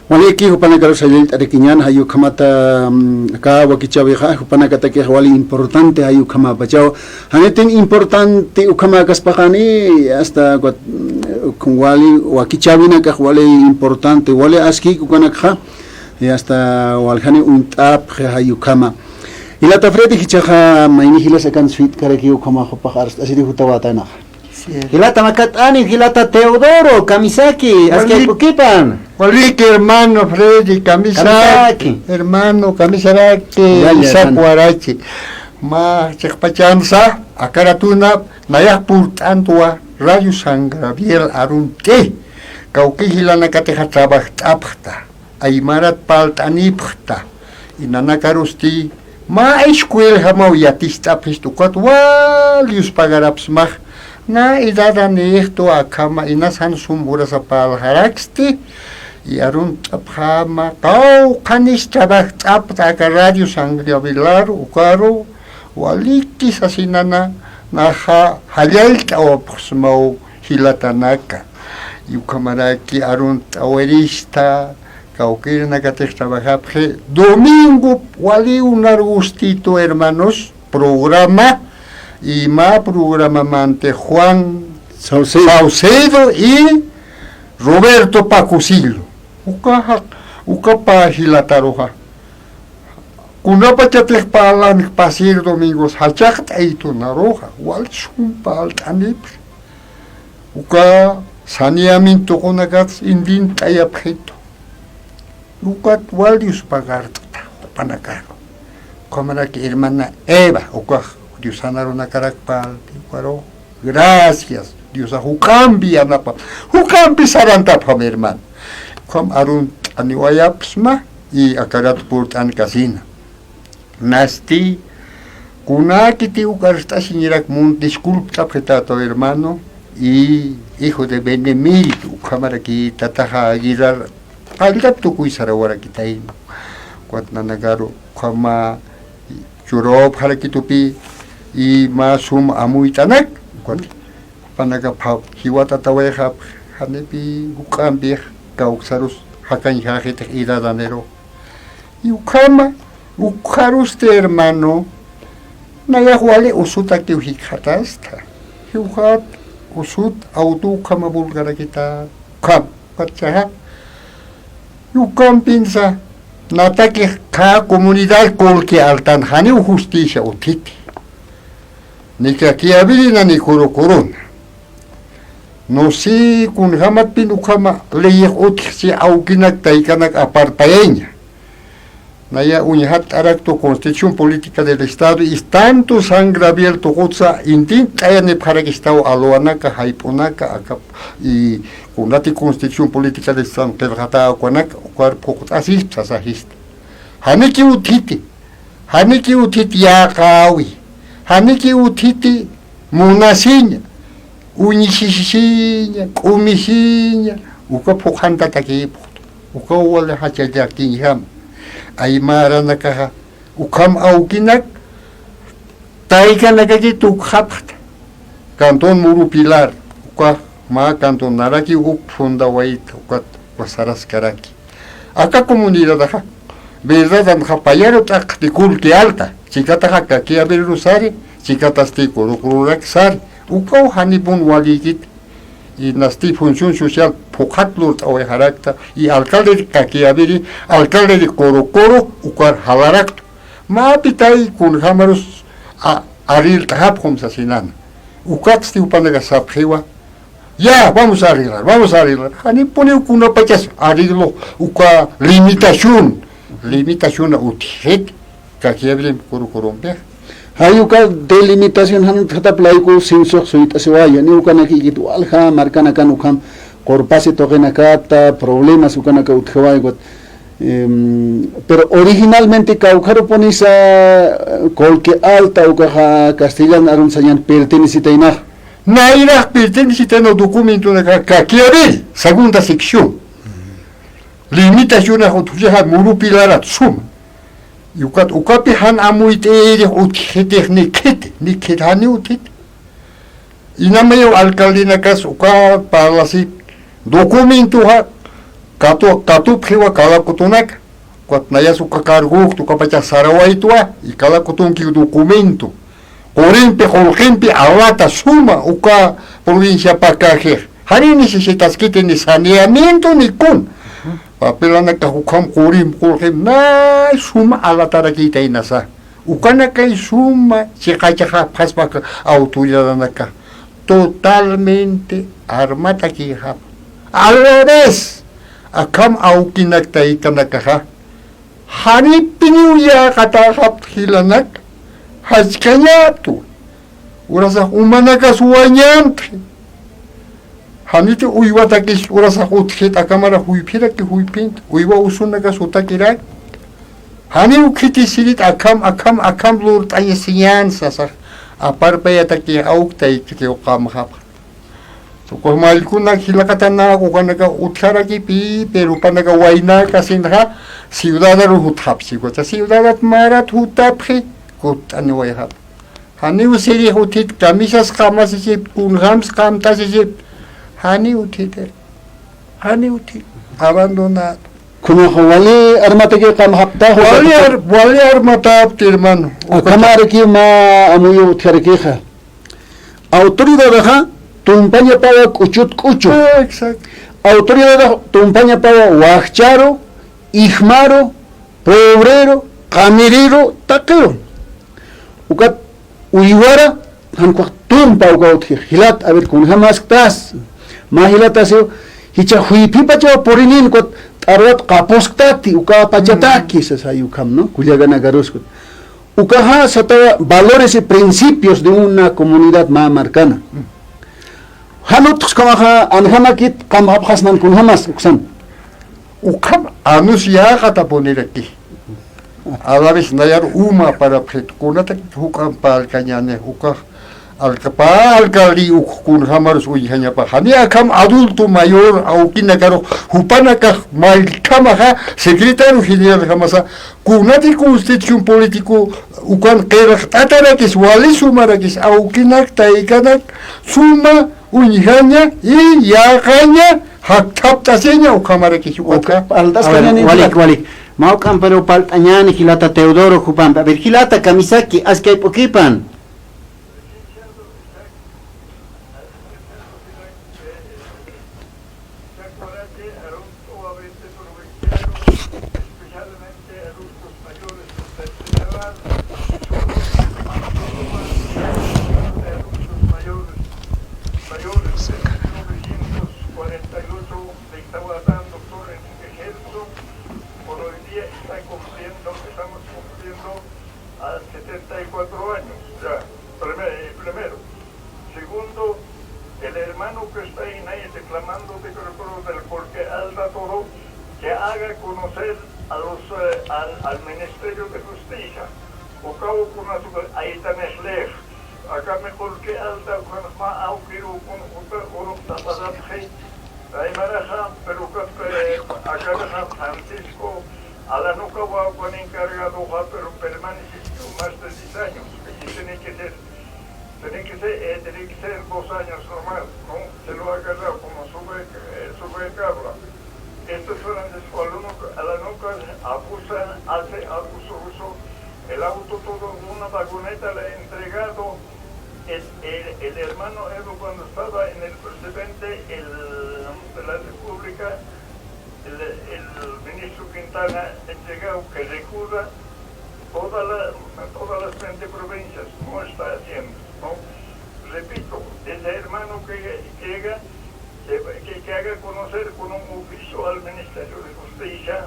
Waliki, jupanakarus jallallt'arakiñäni, jay ukhamata, mm, aka wakichäwixa, jupanakatakix wali importante, jay ukhamapachaw, janitin importante ukhamäkaspaxani, hasta, mm, wali wakichäwinakax wali importante, wali askïki ukanakxa, Y hasta waljani uñt'apxi jay ukhama. Jilata Freddy, jichhaxa mayni jilas akan suyt'karakiw ukhama jupax arst'asiri jutawatanaxa. Cierto. Jilata Makat'ani, jilata Teodoro Kamisaki, askaykukipan. Waliki hermano Freddy Kamisaki. Kamisaki. Hermano Kamisaraki, ya, ya, Isaac kan. Warachi. Mä chiqpachansa, aka ratuna, nayax purt'antwa Radio San Gabriel arunt'i. Kawki jilanakatixa trabajt'apxta. Aymarat parlt'anipxta, y nanakarusti mä escueljamaw yaticht'apxistu, ukat wal yuspagarapxsmax, na edadanïxtwa akhama, inas jan sum urasa parlxaraksti, y arunt'apxama, qawqhanis trabajt'apxta aka Radio San Gabriel aru, ukaru, waliki sasinana, naxa jallallt'awapxsmaw jilatanaka. Y ukhamaraki arunt'awirista, kawkïrinakatix trabajapxi, domingo waliw nar gustitu, hermanos, programa, y mä programamanti Juan Saucedo. Saucedo y Roberto Pacusillo. Ukaxa, uka pä jilataruxa. Kunapachatix parlanx pasir domingos jachaqt'aytu naruxa, wal sum parlt'anipxi. Uka saneamiento tuqunakats intint'ayapxitu. Ukat wal yuspagart'ta jupanakaru. Ukhamaraki hermana Eva, ukax Dios arunakarak parlti, ukaru. Gracias, Diosax juk'ampi yanapam, juk'ampi sarantapxam, hermano. Ukham arunt'aniwayapxsma, y aka rat purt'ankasina. Nasti, kunakiti uk arst'asiñarak mun disculpt'apxi tata, hermano, y hijo de Benemérito, ukhamaraki tataxa Aguilar, qalltap tukuy sarawarakitayna. Ukat nanakaru, ukhama, churawapxarakitupi, y mä sum amuyt'anak, ukat, panaka pha-, jiwat'atawayxapx, janipi juk'ampix kawksarus jakañjäxitix edadaniru. Y ukhama, ukxarusti hermano, nayax wali usutakiw jikxatasta. Jiwxat usut awtu ukhama vulgarakita, ukham, ukat chaja. Ukampinsa, natakix qha comunidad Colque Altan janiw justicia utjiti. Ni Caquiaviri ni Corocorona. No sé, kunjamatpin ukhama leyix utjxi awkinak taykanak apartayaña. Naya uñjatt'araktu Constitución Política del Estado, y tanto San Gabriel tuqutsa intint'ayanipxarakistaw alwanaka, jayp'unaka, aka, y kunati Constitución Política del Estado qillqatäwa ukanaka, ukar phuqt'asispa sasista. Janiki utjiti, janiki utjiti yäqäwi, janiki utjiti munasiña, uñisisiña, k'umisiña, uka phuqhantatakïpxtu, uka wali jachallakiñjam. Aymaranakaxa, ukham awkinak, taykanakaki tukxapxta, cantón Murupilar, uka mä cantonaraki uk fundawayta, ukat, uka saraskaraki. Aka comunidadaxa, verdadanxa payaru t'aqti Colque Alta, chikataxa Caquiavirirus sari, chikatasti Corocorurak sari, ukaw janipun walïkiti, y nasti función social phuqhat lurt'awayxarakta, y alcalde de Caquiaviri, alcalde de Corocoro, ukar jalaraktu. Mä pitay kunjamarus a-, arreglt'ajapxum sasinana. Ukatsti jupanaka sapxiwa, ya, vamos a arreglar, vamos a arreglar. Janipuniw kunapachas arreglo, uka limitación, limitación utjxit, Caquiavirim Corocorumpix. Jay uka delimitación jan utjatap layku censox suyt'asiwaya, ni ukanakïkit walja markanakan ukham qurpasi tuqinakata, problemas ukanaka utjaway ukat. Em, pero originalmente kawkharupunisa, eh, Colque Alta ukaxa castellan arun sañan pertenecitaynax. Nayrax pertenecitaynaw documentonaka Caquiaviri, segunda sección. Limitacionax utjxi Murupilarat suma. Y ukat, ukapi jan amuyt'irix utjxitix ni khiti, ni khiti jani utjiti. Inamayaw alcaldenakas uka parlasi documentoxa katu-, katupxiwa Calacotonaka. Ukat nayas uka cargokta ukapachax sarawaytwa, y Calacotonki documento. Qurimpi, qullqimpi awata suma uka provincia Pacajes. Jani necesitaskiti ni saneamiento ni kuna. Papelanakax ukham qurim qullqim nay suma alatarakïtaynasa. Ukanakay suma chiqachxapxaspa aka autoridadanakax. Totalmente armatakïxapxi. Al revés, akham awkinak taykanakaxa janipiniw yäqatäxapxi jilanak, jachkañätwa. Urasax umanakas wañäntxi. Janiti uywatakis urasax utjit, akamara juyphiraki juyphint, uywa usunakas utakirak. Janiw khitisirit, akham, akham, akham lurt'añasiñän sasax, aparpayataki awk taykakiw qamxapxi. Tukuq mallkunak jilaqatanak ukanaka utjarakipï, pero jupanaka waynäkasinxa ciudadaru jutxapxi, ukacha ciudadat marat jutapxi, kutt'aniwayxapxi. Janiw sirix utjit, kamisas qamasisip, kunjams qamtasisip, janiw utjit, janiw utjit, abandonado. Kunaxa wali armataki qamxaptax, wali ar-, wali armatäpti, hermano. Akhamarakï mä amuyu utjarakixa. Autoridadaxa tumpañapawa k'uchut k'uchu. Ah, exacto. Autoridadax tumpañapawa wakcharu, ijmaru, pobreru, qamiriru, taqiru. Ukat uywara, jan ukax tumpa uka utji, jilat, a ver, kunjamasktas. Mä jilatasiw, jichha juyphipachaw purinin, ukat t'arwat qapusktati, uka pachataki, sasay ukham, ¿no? Kullakanakarus, ukat. Ukaxa satawa valores y principios de una comunidad mä markana. Jan utjkamaxa anjamakit qamxapxasman kunjamas uksan. Ukham anunciaqatapuniraki. A la vez nayar uma parapxit, kunatak juk'amp parlkañäni, ukax alcalde, alcalde uk kunjamarus uñjañapa. Jani akham adulto mayor awkinakarux jupanakax mallkhamaxa secretario generaljamasa, kunati constitución político ukan qillqt'atarakis, wali sumarakis, awkinak, taykanak, suma uñjaña y yäqaña, jakthapt'asiña, ukhamarakis uka. Palt'askañäni. A ver, walik, walik. Mä juk'amparuw palt'añäni jilata Teodoro jupampi. A ver, jilata kamisaki, askay p'ukipan. Por hoy día está cumpliendo, estamos cumpliendo a setenta y cuatro años, ya, primer-, eh, primero. Segundo, el hermano que está ahí, nadie reclamando de que el pueblo del Colque Alta todo, que haga conocer a los, eh, al, al Ministerio de Justicia. Ukaw kunasuk aytanix lix. Akham Colque Alta, ukan mä awkiru kun uta uruq tapasapxi. Aymaraxa, pero ukat, eh, akhamaxa Francisco Alanucawa ukan encargadoxa, pero permaneciskiw más de diez años. Y tiene que ser, tiene que ser, eh, tiene que ser dos años nomás, ¿no? Se lo ha agarrado como sube, eh, sube de cabra. Estos Francisco Alanuca, Alanuca abusa, hace abuso, uso. El auto todo, una vagoneta le ha entregado. El, el, el hermano Edo, cuando estaba en el presidente, el, de la República, el, el ministro Quintana, entregado que recuerda toda la, todas las veinte provincias, no está haciendo, ¿no? Repito, ese hermano que, que llega, que, que, que haga conocer con un oficio al Ministerio de Justicia,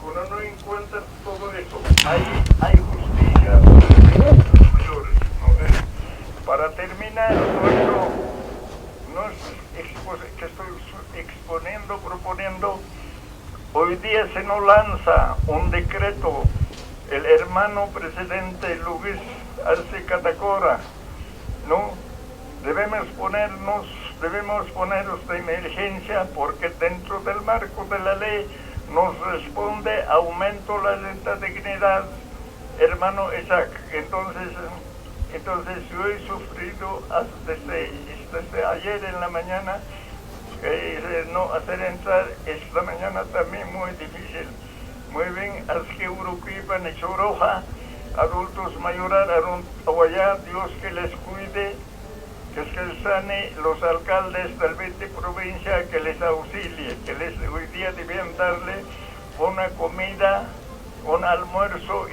uno no encuentra todo eso. Hay, hay justicia para los mayores, ¿no? Para terminar, nuestro, nos expo-, que estoy su-, exponiendo, proponiendo, hoy día se nos lanza un decreto, el hermano presidente Luis Arce Catacora, ¿no? Debemos ponernos, debemos ponernos de emergencia porque dentro del marco de la ley nos responde aumento la renta dignidad, hermano Isaac. Entonces, entonces yo he sufrido hasta desde, desde ayer en la mañana, eh, no hacer entrar esta mañana también muy difícil. Muy bien, aski urukïpanix uruxa, adultos mayores, arun awaya, Dios que les cuide, Escasani los alcaldes del veinte provincia que les auxilie, que les, hoy día debían darle una comida, un almuerzo,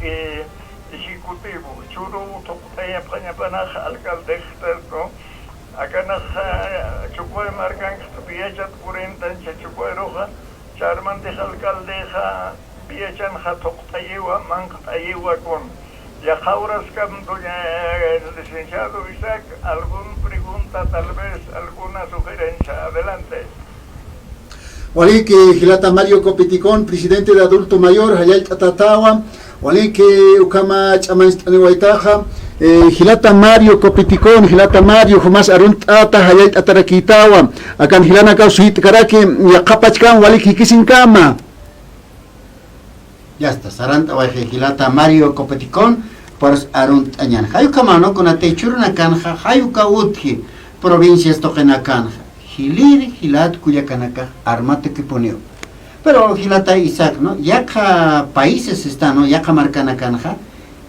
eh, ejecutivo. Churu tuqt'ayapxañapanax alcalde, ¿no? Akanax, ah, Chukuay markanx piyachat cuarenta ancha Chukuayruxa, charmantix alcaldexa piyachanxa tuqt'ayiwa, manqt'ayiwa kun. Yaqha horaskam, doña, eh, licenciado Isaac, algún pregunta, tal vez alguna sugerencia. Adelante. Waliki, jilata Mario Copeticón, presidente de adulto mayor, jallallt'atawa. Waliki, ukhama ch'amañcht'aniwaytaxa, eh, jilata Mario Copeticón, jilata Mario, jumas arunt'ata, jallallt'atarakïtawa. Akan jilanakaw suyt'karaki, yaqhapachkam, waliki jikisiñkama. Ya está, sarant'awayxi jilata Mario Copeticón, pues arunt'añan. Jay ukhama, ¿no? Kunatï churunakanxa, jay uka utji provincias tuqinakanxa. Jilïr, jilat kullakanakax armatakipuniw. Pero jilata Isaac, ¿no? Yaqha países está, ¿no? Yaqha markanakanxa,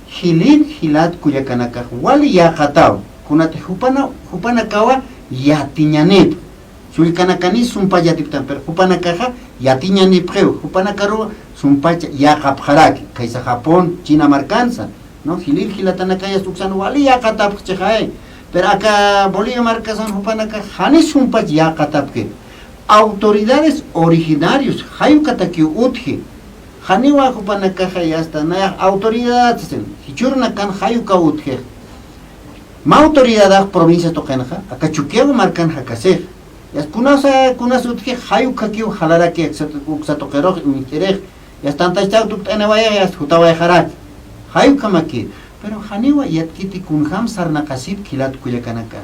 jilïr, jilat kullakanakax wali yäqataw. Kunatï jupana, jupanakawa yatiñanipx. Sullkanakanis sumpach yatiptan, pero jupanakaxa yatiñanipxiw, jupanakaruw sumpach yäqapxaraki, khaysa Japón, China markansa, ¿no? Jilïr jilatanakayas uksan wali yäqatapxchixay. Pero aka Bolivia markasan jupanakax janis sumpach yäqatapki. Autoridades originarios, jay ukatakiw utji. Janiwa jupanakaxa ya está, nayax autoridad, jichhürunakan jay uka utjix. Mä autoridadax provincia tuqinxa, aka Chukiyawu markan jakasix. Yas kunasa, kunas utji jay ukhakiw jalaraki uksa, uksa tuqirux, uñjt'irix. Yas tantachtaw tukt'aniwayix, yas jutawayxaraki. Jay ukhamaki. Pero janiwa yatkiti kunjam sarnaqasipki jilat kullakanaka.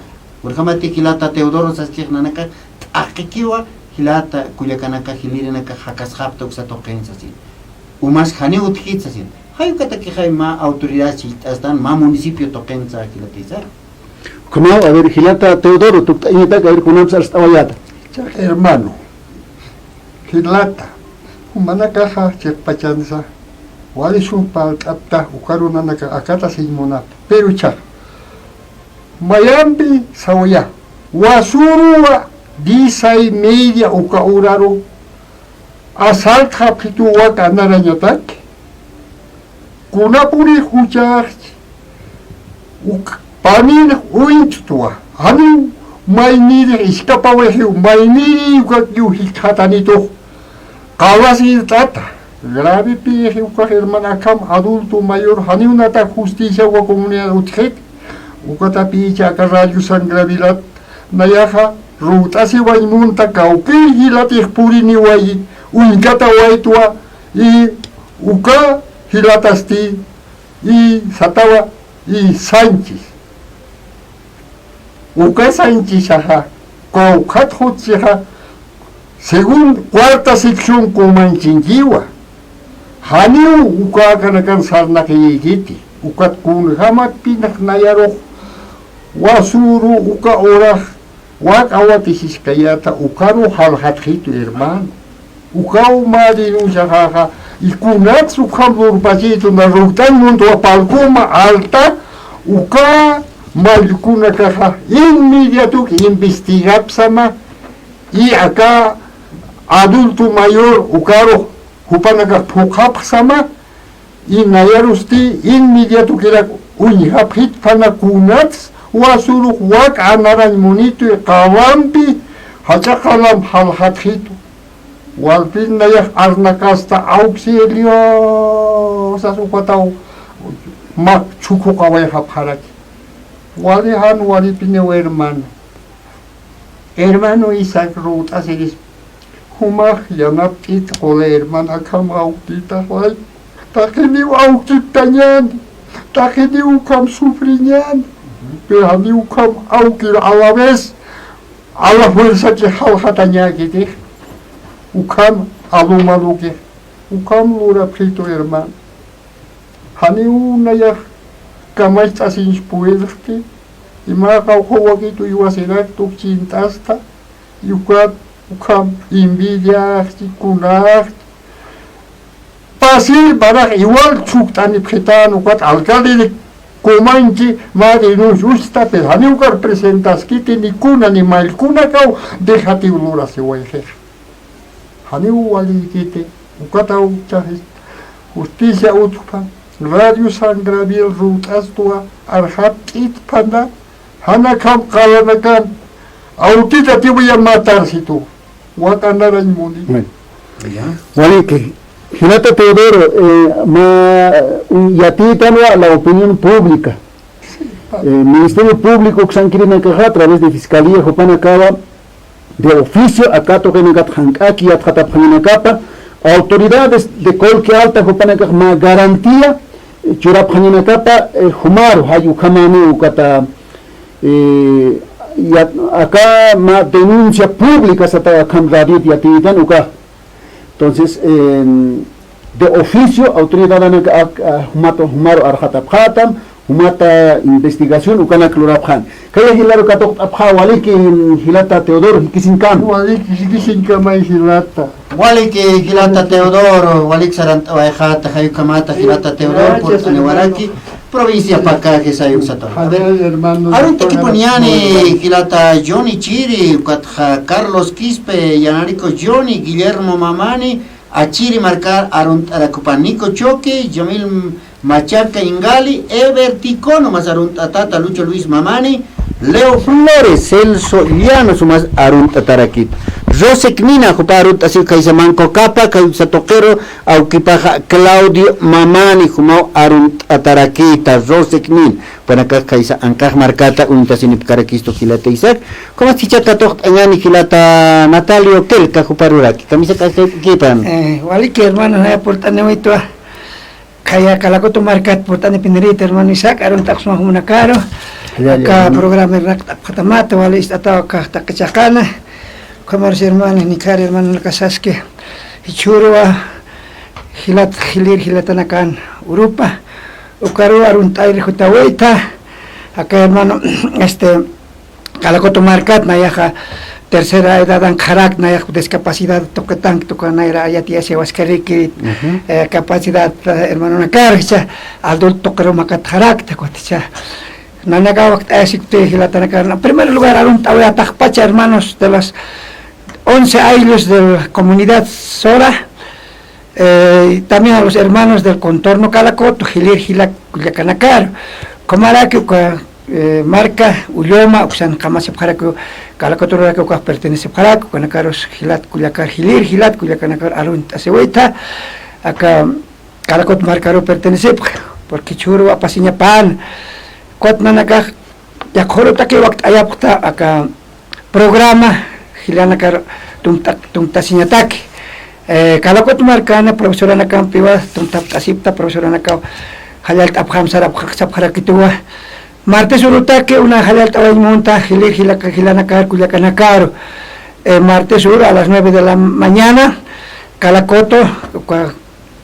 Kunjamati jilata Teodoro saskix nanakax t'aqikiwa jilata kullakanaka, jilïrinaka jakasxapxta uksa tuqin sasin. Umas janiw utjkit sasin. Jay ukatakixay mä autoridad chillt'astan, mä municipio tuqinsa jilatisa. Ukhamaw, a ver, jilata Teodoro, tukt'añatak, a ver, kunamsa arst'awayäta. Chaq hermano, jilata, jumanakaxa chiqpachansa, wali sumpa alt'apta, uka runanaka akata siñ munapta. Pero chaq, mayampi sawaya, wasuruwa, diez y media uka uraru, asaltxapxitu wak anarañatak, kunapuni juchax uk panin uñt'twa, janiw maynirix iskapawixiw, mayniri ukakiw jikxatanitux, qawasirt'ata, gravepïxi ukax hermana, akham adulto mayor, janiw natak justicia uka comunidad utjxit, ukatapïchi aka Radio San Gabriel nayaxa, ruwt'asiwañ munta kawkïr jilatix puriniwayi, uñkatawaytwa, y uka jilatasti, y satawa, y Sánchez. Uka Sánchezaxa, kawkhat jutchixa, según cuarta sección Comanchenguewa. Janiw uka akanakan sarnaqiyikiti, ukat kunjamakpinax nayarux, wasuru uka urax, wak awatisiskayäta, ukaru jaljatxitu, hermano. Ukaw mä denunciaxaxa, y kunats ukham lurpachitu, na ruktan muntwa palkuma alta, uka mallkunakaxa, inmediatuk investigapxsama, y aka adulto mayor ukaru jupanakax phuqhapxsama, y nayarusti inmediatokirak uñjapxitpana kunats wasurux wak anarañ munitu qawampi jach'a qalam jaljatxitu. Walpin nayax arnaqasta auxilio sas ukhataw mak chhukhuqawayxapxaraki. Wali jan walipiniw hermano. Hermano Isaac ruwt'asiris, jumax yanapt'it quli hermana, akham awkitaxay, taqiniw awkiptañäni, taqiniw ukham sufriñäni, pero janiw ukham awkir a la vez, a la fuerza que jaljatañäkitix, ukham alumalukix, ukham lurapxitu hermano. Janiw nayax kamacht'asiñs puwirxti, imaxa uka wakitu iwasirak tukchint'asta, y ukat ukham envidiaxchi, kunaxchi. Pasir marax igual chhukt'anipxitan, ukat alcalde de Kumanchi mä denuncia usta, pero janiw ukar presentaskiti ni kuna ni mallkunakaw dejatiw lurasiwayxix. Janiw walïkiti, ukataw ch'axis justicia utjpa, Radio San Gabriel ruwt'astwa, arxat'itpana, janakham qalanakan, awtita tiwaya matarsitu, wak'anarañ muni. Bueno. Ya. Waliki, jilata Teodoro, eh, ma, eh, yatiytanwa la opinión pública. Eh, Ministerio Público uksankirinakaxa a través de Fiscalía jupanakawa de oficio aka tuqinakat jank'aki yatxatapxañanakapa, autoridades de Colque Alta jupanakax mä garantía, eh, churapxañanakapa, eh, jumaru, jay ukhamani ukata, eh, ya, aka mä denuncia pública sata akham radiot yatiyitan uka. Entonces, em, de oficio, autoridad anaka ak-, a, jumato, jumaru arxatapxatam, jumata investigación, ukanak lurapxan. Kaya jilaru katuqt'apxa, waliki, jilata Teodoro, jikisinkam. Waliki, jikisinkam, ay jilata. Waliki, jilata Teodoro, walik sarant'awayxata, jay ukhamata, jilata Teodoro, gracias, purt'aniwaraki, hermano. Provincia Pacajes, jay uksato. Javier, hermano, aruntakipuniani, jilata Johnny Chiri, ukatxa Carlos Quispe, Yanarico Johnny, Guillermo Mamani, Achiri markar arunt'arakupaniku Choque, Yamil Machaca Ingali, Eber Ticono, mas arunt'atata Lucho Luis Mamani, Leo Flores, Celso Llanos, mas arunt'atarakit. Rosek Mina, jupa arunt'asiw kaysa Manco Capa, kaysa tuqiru, awkipaxa Claudio Mamani, jumaw arunt'atarakita, Rosek Min. Jupanakax kaysa anqax markata uñtasinipkarakistu jilata Isaac. Kumas jichha katuqt'añani jilata Natalio Quelca juparuraki. Kamisa k'askaykipan. Eh, waliki hermano, naya purt'aniwitwa. Khaya Calacoto markat purt'anipinirïta hermano Isaac, arunt'apxsma jumanakaru. Ya, ya, aka hermano. Programa irnaqt'apxatamata, wali ist'ataw aka taqi chiqana. Ukhamarus hermano, nikhar hermano, nakasaski. Jichhüruwa, jilat, jilïr jilatanakan urupa. Ukaru arunt'ayir jutawayta, aka hermano, este, Calacoto markat, nayaxa tercera edadan qharak, nayax discapacidad tuqitank, tuka nayra yatiyasiwaskariki, ujú, eh, capacidad, eh, hermanonakar, jichha adulto tuqiru makat qharak, takuti jichha. Nanaka wakt'ayasikti jilatanakar. En primer lugar, arunt'away ataxpacha hermanos de las once ayllus de la comunidad Sora, eh, y también a los hermanos del contorno Calacoto, jilïr jilak kullakanakar. Ukhamaraki uka, eh, marka Ulloma, uksan qamasipxaraku, Calacotoraki ukax pertenecipxaraku, ukanakarus jilat kullakar, jilïr jilat kullakanakar arunt'asiwayta, aka Calacoto markaru pertenecipx, porque jichhüruw apasiñapan. Ukat nanakax, yaqhürutaki wakt'ayapxta aka programa jilanakar tumt'ak-, tumt'asiñataki. Eh, Calacoto markana profesoranakampiwa tumt'apt'asipta, profesoranakaw jallallt'apxam sarapxarakituwa. Martes urutaki una jallallt'awañ munta jilïr jilak-, jilanakar kullakanakaru. Eh, martes uru a las nueve de la mañana, Calacoto, uka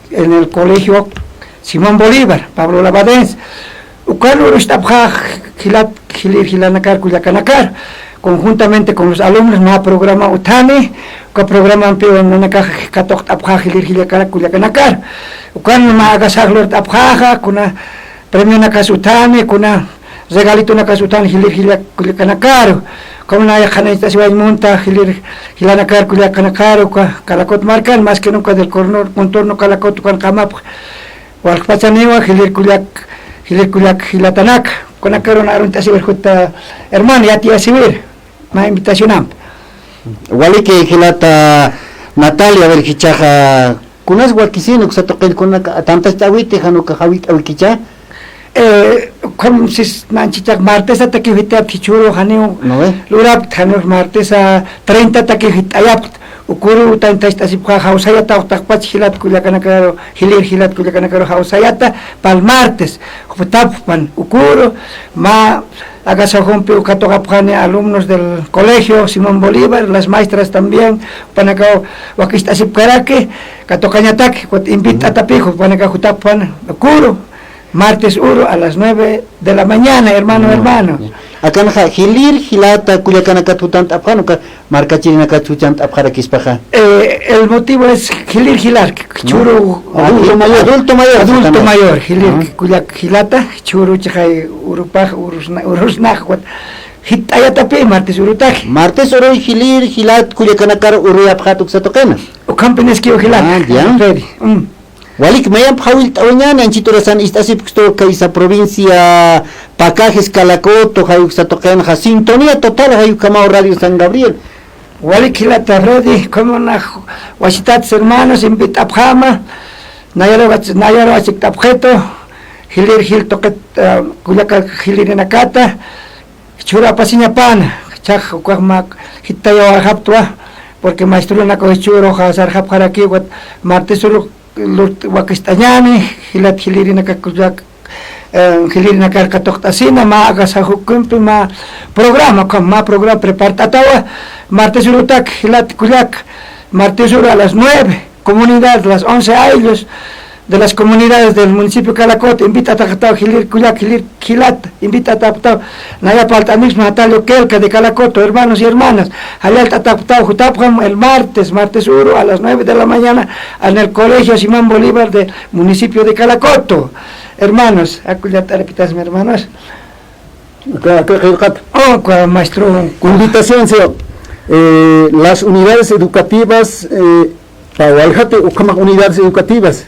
en el Colegio Simón Bolívar, Pablo Labadens. Ukan urucht'apxä jilat, jilïr jilanakar kullakanakar, conjuntamente con los alumnos, mä programa uthani, uka programampiw nanakax katuqt'apxä jilïr jilakar kullakanakar. Ukan mä agasax lurt'apxäxa, kuna premionakas uthani, kuna regalitonakas uthani jilïr jilak kullakanakaru. Como naya qhanañcht'asiwañ munta jilïr jilanakar kullakanakaru, uka Calacoto markan, más que nunca del corno-, contorno Calacoto ukan qamapx. Walqpachaniwa jilïr kullak, jilïr kullak jilatanaka. Ukanakarun arunt'asiwir juta hermano, yatiyasiwir mä invitacionampi. Waliki jilata Natalia, a ver, jichhaxa kunas wakisini uksa tuqin kunaka tantacht'awiti, jan uka jawit'awikicha. Eh, ukham sis nanchichax martesatakiw jitayapxi jichhüru janiw, ¿no ve?, lurapkta, janiw martesa treinta takiw jitayapxta. Uküru tantacht'asipxä jawsayata, uktaqpach jilat kullakanakaru, jilïr jilat kullakanakaru jawsayata pal martes, jutapxpan uküru, mä agasajumpi uka katuqapxani alumnos del Colegio Simón Bolívar, las maestras también, jupanakaw wakicht'asipkaraki, katuqañataki, ukat invit'atapï, jupanakaw jutapxpan uküru, Martes uru a las nueve de la mañana, hermano, hermano. Akanxa, jilir, jilata, kullakanakat jutant'apxan, uka markachirinakat jutant'apxarakispaxa. Eh, el motivo es jilir, jilar, churu adulto mayor. Adulto mayor, jilir, kullak, jilata, churu chixay urupax, urusna, urusnax, jit'ayatapi, martes urutaki. Martes uruy jilir, jilat, kullakanakar uruyapxat uksa tuqina. Ukhampinis kiw jilat. Ah, ya. Freddy. Mm. Walik mayamp jawillt'awañäni, anchit urasan ist'asipkistu kaysa provincia Pacajes, Calacoto, jay uksa tuqinxa, sintonía total, jay ukhamaw Radio San Gabriel. Walik jilata Freddy, como nax wasitats hermanos, invit'apxama, nayaruwach, nayaruwachikt'apxitu, jilir jil tuqit, eh, kullaka jilirinakata, churapasiñapana, chax ukax mä jitayawayxaptwa, porque maestronak jichhüruxa sarxapxarakiw, martes uru lurt wakist'añäni, jilat jilirinakak kullak, eh, jilirinakar katuqt'asina, mä akasa jukimpi mä programa, ukham mä programa prepart'atawa, martes urutak, jilat kullak, martes uru a las nueve, comunidad, las once ayllu, de las comunidades del municipio Calacoto, invit'atapxtaw jilir kullak, jilir jilat, invit'atapxtaw, naya parlt'anipxsma Natalio Quelca de Calacoto, hermanos y hermanas, jallallt'atapxtaw, jutapxam el martes, martes uru a las nueve de la mañana, en el Colegio Simón Bolívar del municipio de Calacoto. Hermanos, akullat arpitasmi, hermanos. Acá, acá, acá, acá. Oh, cua-, maestro. Invitación, señor. Eh, las unidades educativas, eh, pa waljati ukhama unidades educativas.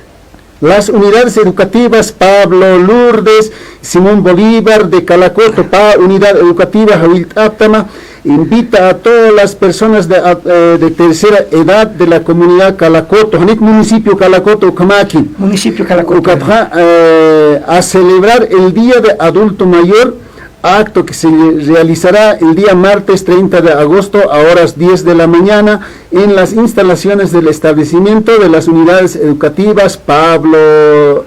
Las unidades educativas Pablo Lourdes, Simón Bolívar de Calacoto, pa unidad educativa jawillt'aptama, invita a todas las personas de, eh, de tercera edad de la comunidad Calacoto, janik municipio Calacoto, ukhamaki. Municipio Calacoto. Ukatxa, eh, a celebrar el Día de Adulto Mayor, acto que se realizará el día martes treinta de agosto a horas diez de la mañana en las instalaciones del establecimiento de las unidades educativas Pablo,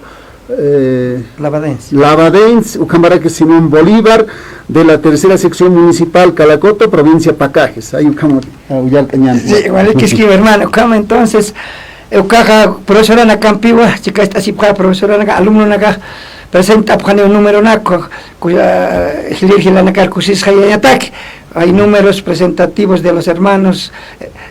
eh, Labadens. Labadens, ukhamaraki Simón Bolívar, de la tercera sección municipal Calacoto, provincia Pacajes. Ahí ukhama, ah, uyalt'añäni. Sí, walikiskiw, hermano, ukhama entonces, eh, ukaxa profesoranakampiwa, chikacht'asipxa profesoranaka, alumnonaka, presentapxaniw numeronak, ku-, ah, jilir jilanakar kusisxayañataki. Hay números presentativos de los hermanos,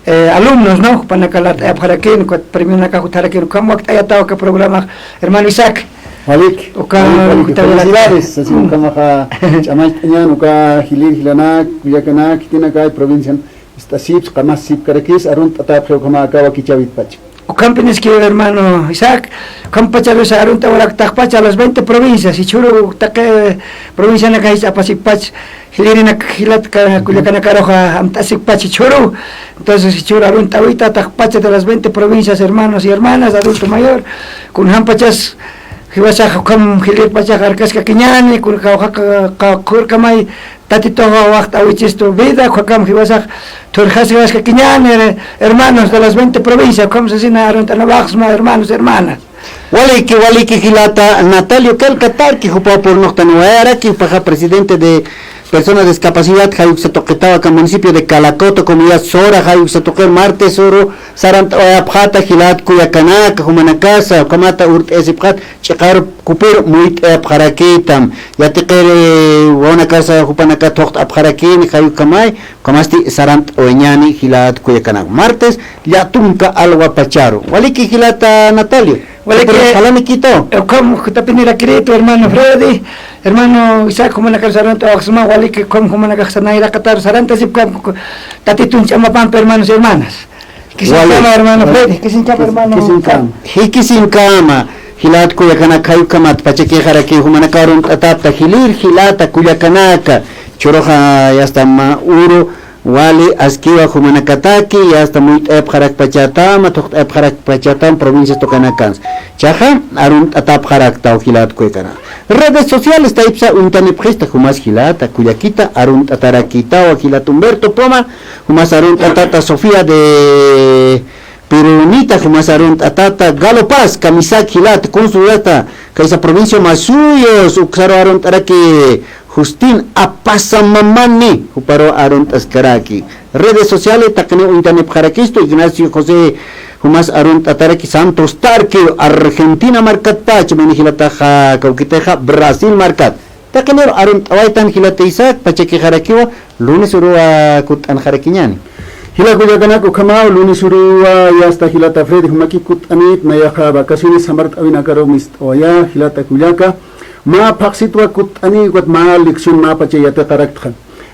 eh, alumnos, ¿no? Jupanaka lat'ayapxarakïn, ukat premionaka jutxarakïn, ukham wakt'ayataw aka programa, hermano Isaac. Walik, uka walik, walik, felicidades, así, mm, ukhamaxa ch'amacht'añän, uka jilir jilanak, kullakanak, khitinakay provincian, ist'asipxi, qamasipkarakis, arunt'atapxi ukhama aka wakichäwitpacha. Ukhampiniskiw hermano Isaac, ukhampacharusa arunt'awaraktaxpacha a las veinte provincias, jichhüru taqi provincianaka jich'apasippacha, jilirinak jilat ka-, kullakanakaruxa amt'asippacha jichhüru. Entonces jichhüru arunt'awitataxpacha de las veinte provincias, hermanos y hermanas, adulto mayor, kunjampachas jiwasax ukham jilirpachax arkaskakiñäni, kun kawxaqa, qa-, qhurkamay Tatituxa waxt'awichistu vida, ukhakam jiwasax thurxasiwaskakiñäni, hermanos de las veinte provincias, ukham sasina arunt'anawaxsma, hermanos, hermanas. Waliki, waliki jilata Natalio Quelca Tarqui, jupaw purnuqtaniwayaraki, jupaxa presidente de personas discapacidad, jay uksa tuqitaw aka municipio de Calacoto, comunidad Sora, jay uksa tuqir martes uru, sarant'awayapxata jilat kullakanaka, jumanakasa, ukhamata urt'ayasipxat, ch'iqar kupir muyt'ayapxarakitam, yatiqir wawanakasa jupanakat thuqt'apxarakini, jay ukhamay, ukhamasti sarant'awayañäni jilat kullakanak. Martes, llatunka alwapacharu. Waliki jilata Natalio. Waliki. Pero qalanikitaw. Ukham jutapinirakiritu, hermano Freddy, hermano Isaac, jumanakar sarant'awaxsma, waliki ukham jumanakax nayraqatar sarantasipkam, Tatitun ch'amapampi, hermanos y hermanas. Kisinkama, hermano Freddy, kisinkama, hermano. Kisinkama. Jikisinkama, jilat kullakanaka, jay ukhamat pachakixaraki, jumanaka arunt'atapta, jilir jilata kullakanaka, churuxa, ya está, mä uru, wali, askiwa jumanakataki, ya está, muyt'ayapxarakpachatama, thuqt'ayapxarakpachatama, provincias tuqinakansa. Chaxa, arunt'atapxaraktaw jilat kullakanaka. Redes sociales taypsa uñtanipxista, jumas jilata, kullakita, arunt'atarakitawa, jilat Humberto Poma, jumas arunt'atata Sofía de Pirunita, jumas arunt'atata Galo Paz, kamisaki jilata, consulata, kaysa provincia Masuyos, uksaru arunt'araki Justin Apasamamani, juparu arunt'askaraki. Redes sociales, taqini uñtanipxarakistu, Ignacio José Jumas arunt'ataraki Santos Tarquio, Argentina markatpach, mayni jilataxa kawkitixa Brasil markat. Taqiniru arunt'awaytan jilata Isaac, pachakixarakiwa, lunes uruwa kutt'anxarakiñäni. Jila kullakanak ukhamaw, lunes uruwa yasta jilata Freddy, jumaki kutt'anit, nayaxa vacaciones samart'awinakaru mist'awayä, jilata kullaka, mä phaxsitwa kutt'ani, ukat mä lección mä pacha yatiqaraktxa.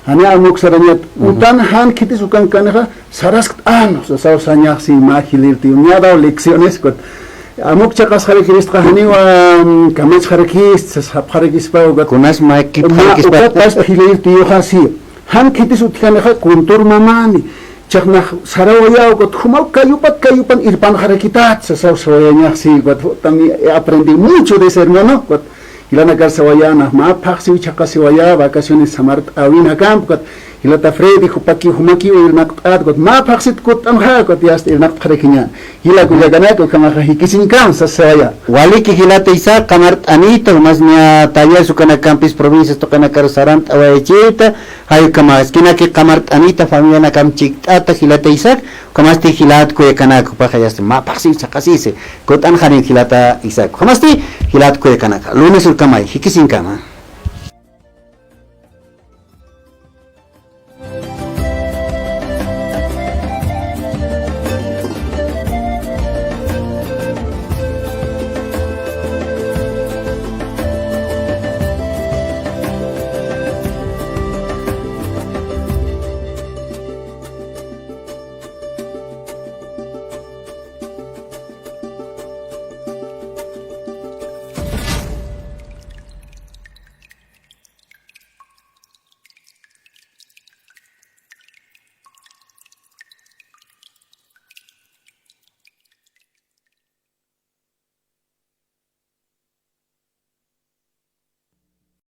Jani amuk sarañat, utan jan khitis ukankanixa, saraskt'an, sasaw sañax si mä jilïr tiyu, ñadaw lecciones, ukat. Amuk chaqasxarakiristxa janiwa, mm, kamachxarakist, sasapxarakispa, ukat. Kunas mä kipxarakispa. Ukat pas jilïr tiyuxa si. Jan khitis utjanixa kuntur mamani. Chaqnax sarawayä, ukat, jumaw kayupat, kayupan irpanxarakitat, sasaw sawayañax si, ukat, también aprendí mucho de ese hermano, ukat. Jilanakar sawayä, nax mä phaxsiw chhaqasiwayä, vacaciones samart'äwinakamp, ukat, jilata Freddy, jupaki, jumaki irnaqt'at, ukat, mä phaxsit kutt'anxa, ukat, yasta irnaqtxarakiñäni. Jila kullakanak, ukhamaxa jikisiñkam, sas sawayä. Waliki jilata Isaac, qamart'anita, jumas niya taller ukanakampis provincias tuqinakar sarant'awayachita, jay ukhama, esquinaki qamart'anita, familianakamp chikt'ata, jilata Isaac, ukhamasti jilat kullakanak, jupaxa yasta, mä phaxsiw chhaqasisi. Kutt'anxani jilata Isaac. Ukhamasti jilat kullakanaka. Lunes urkamay, jikisiñkama.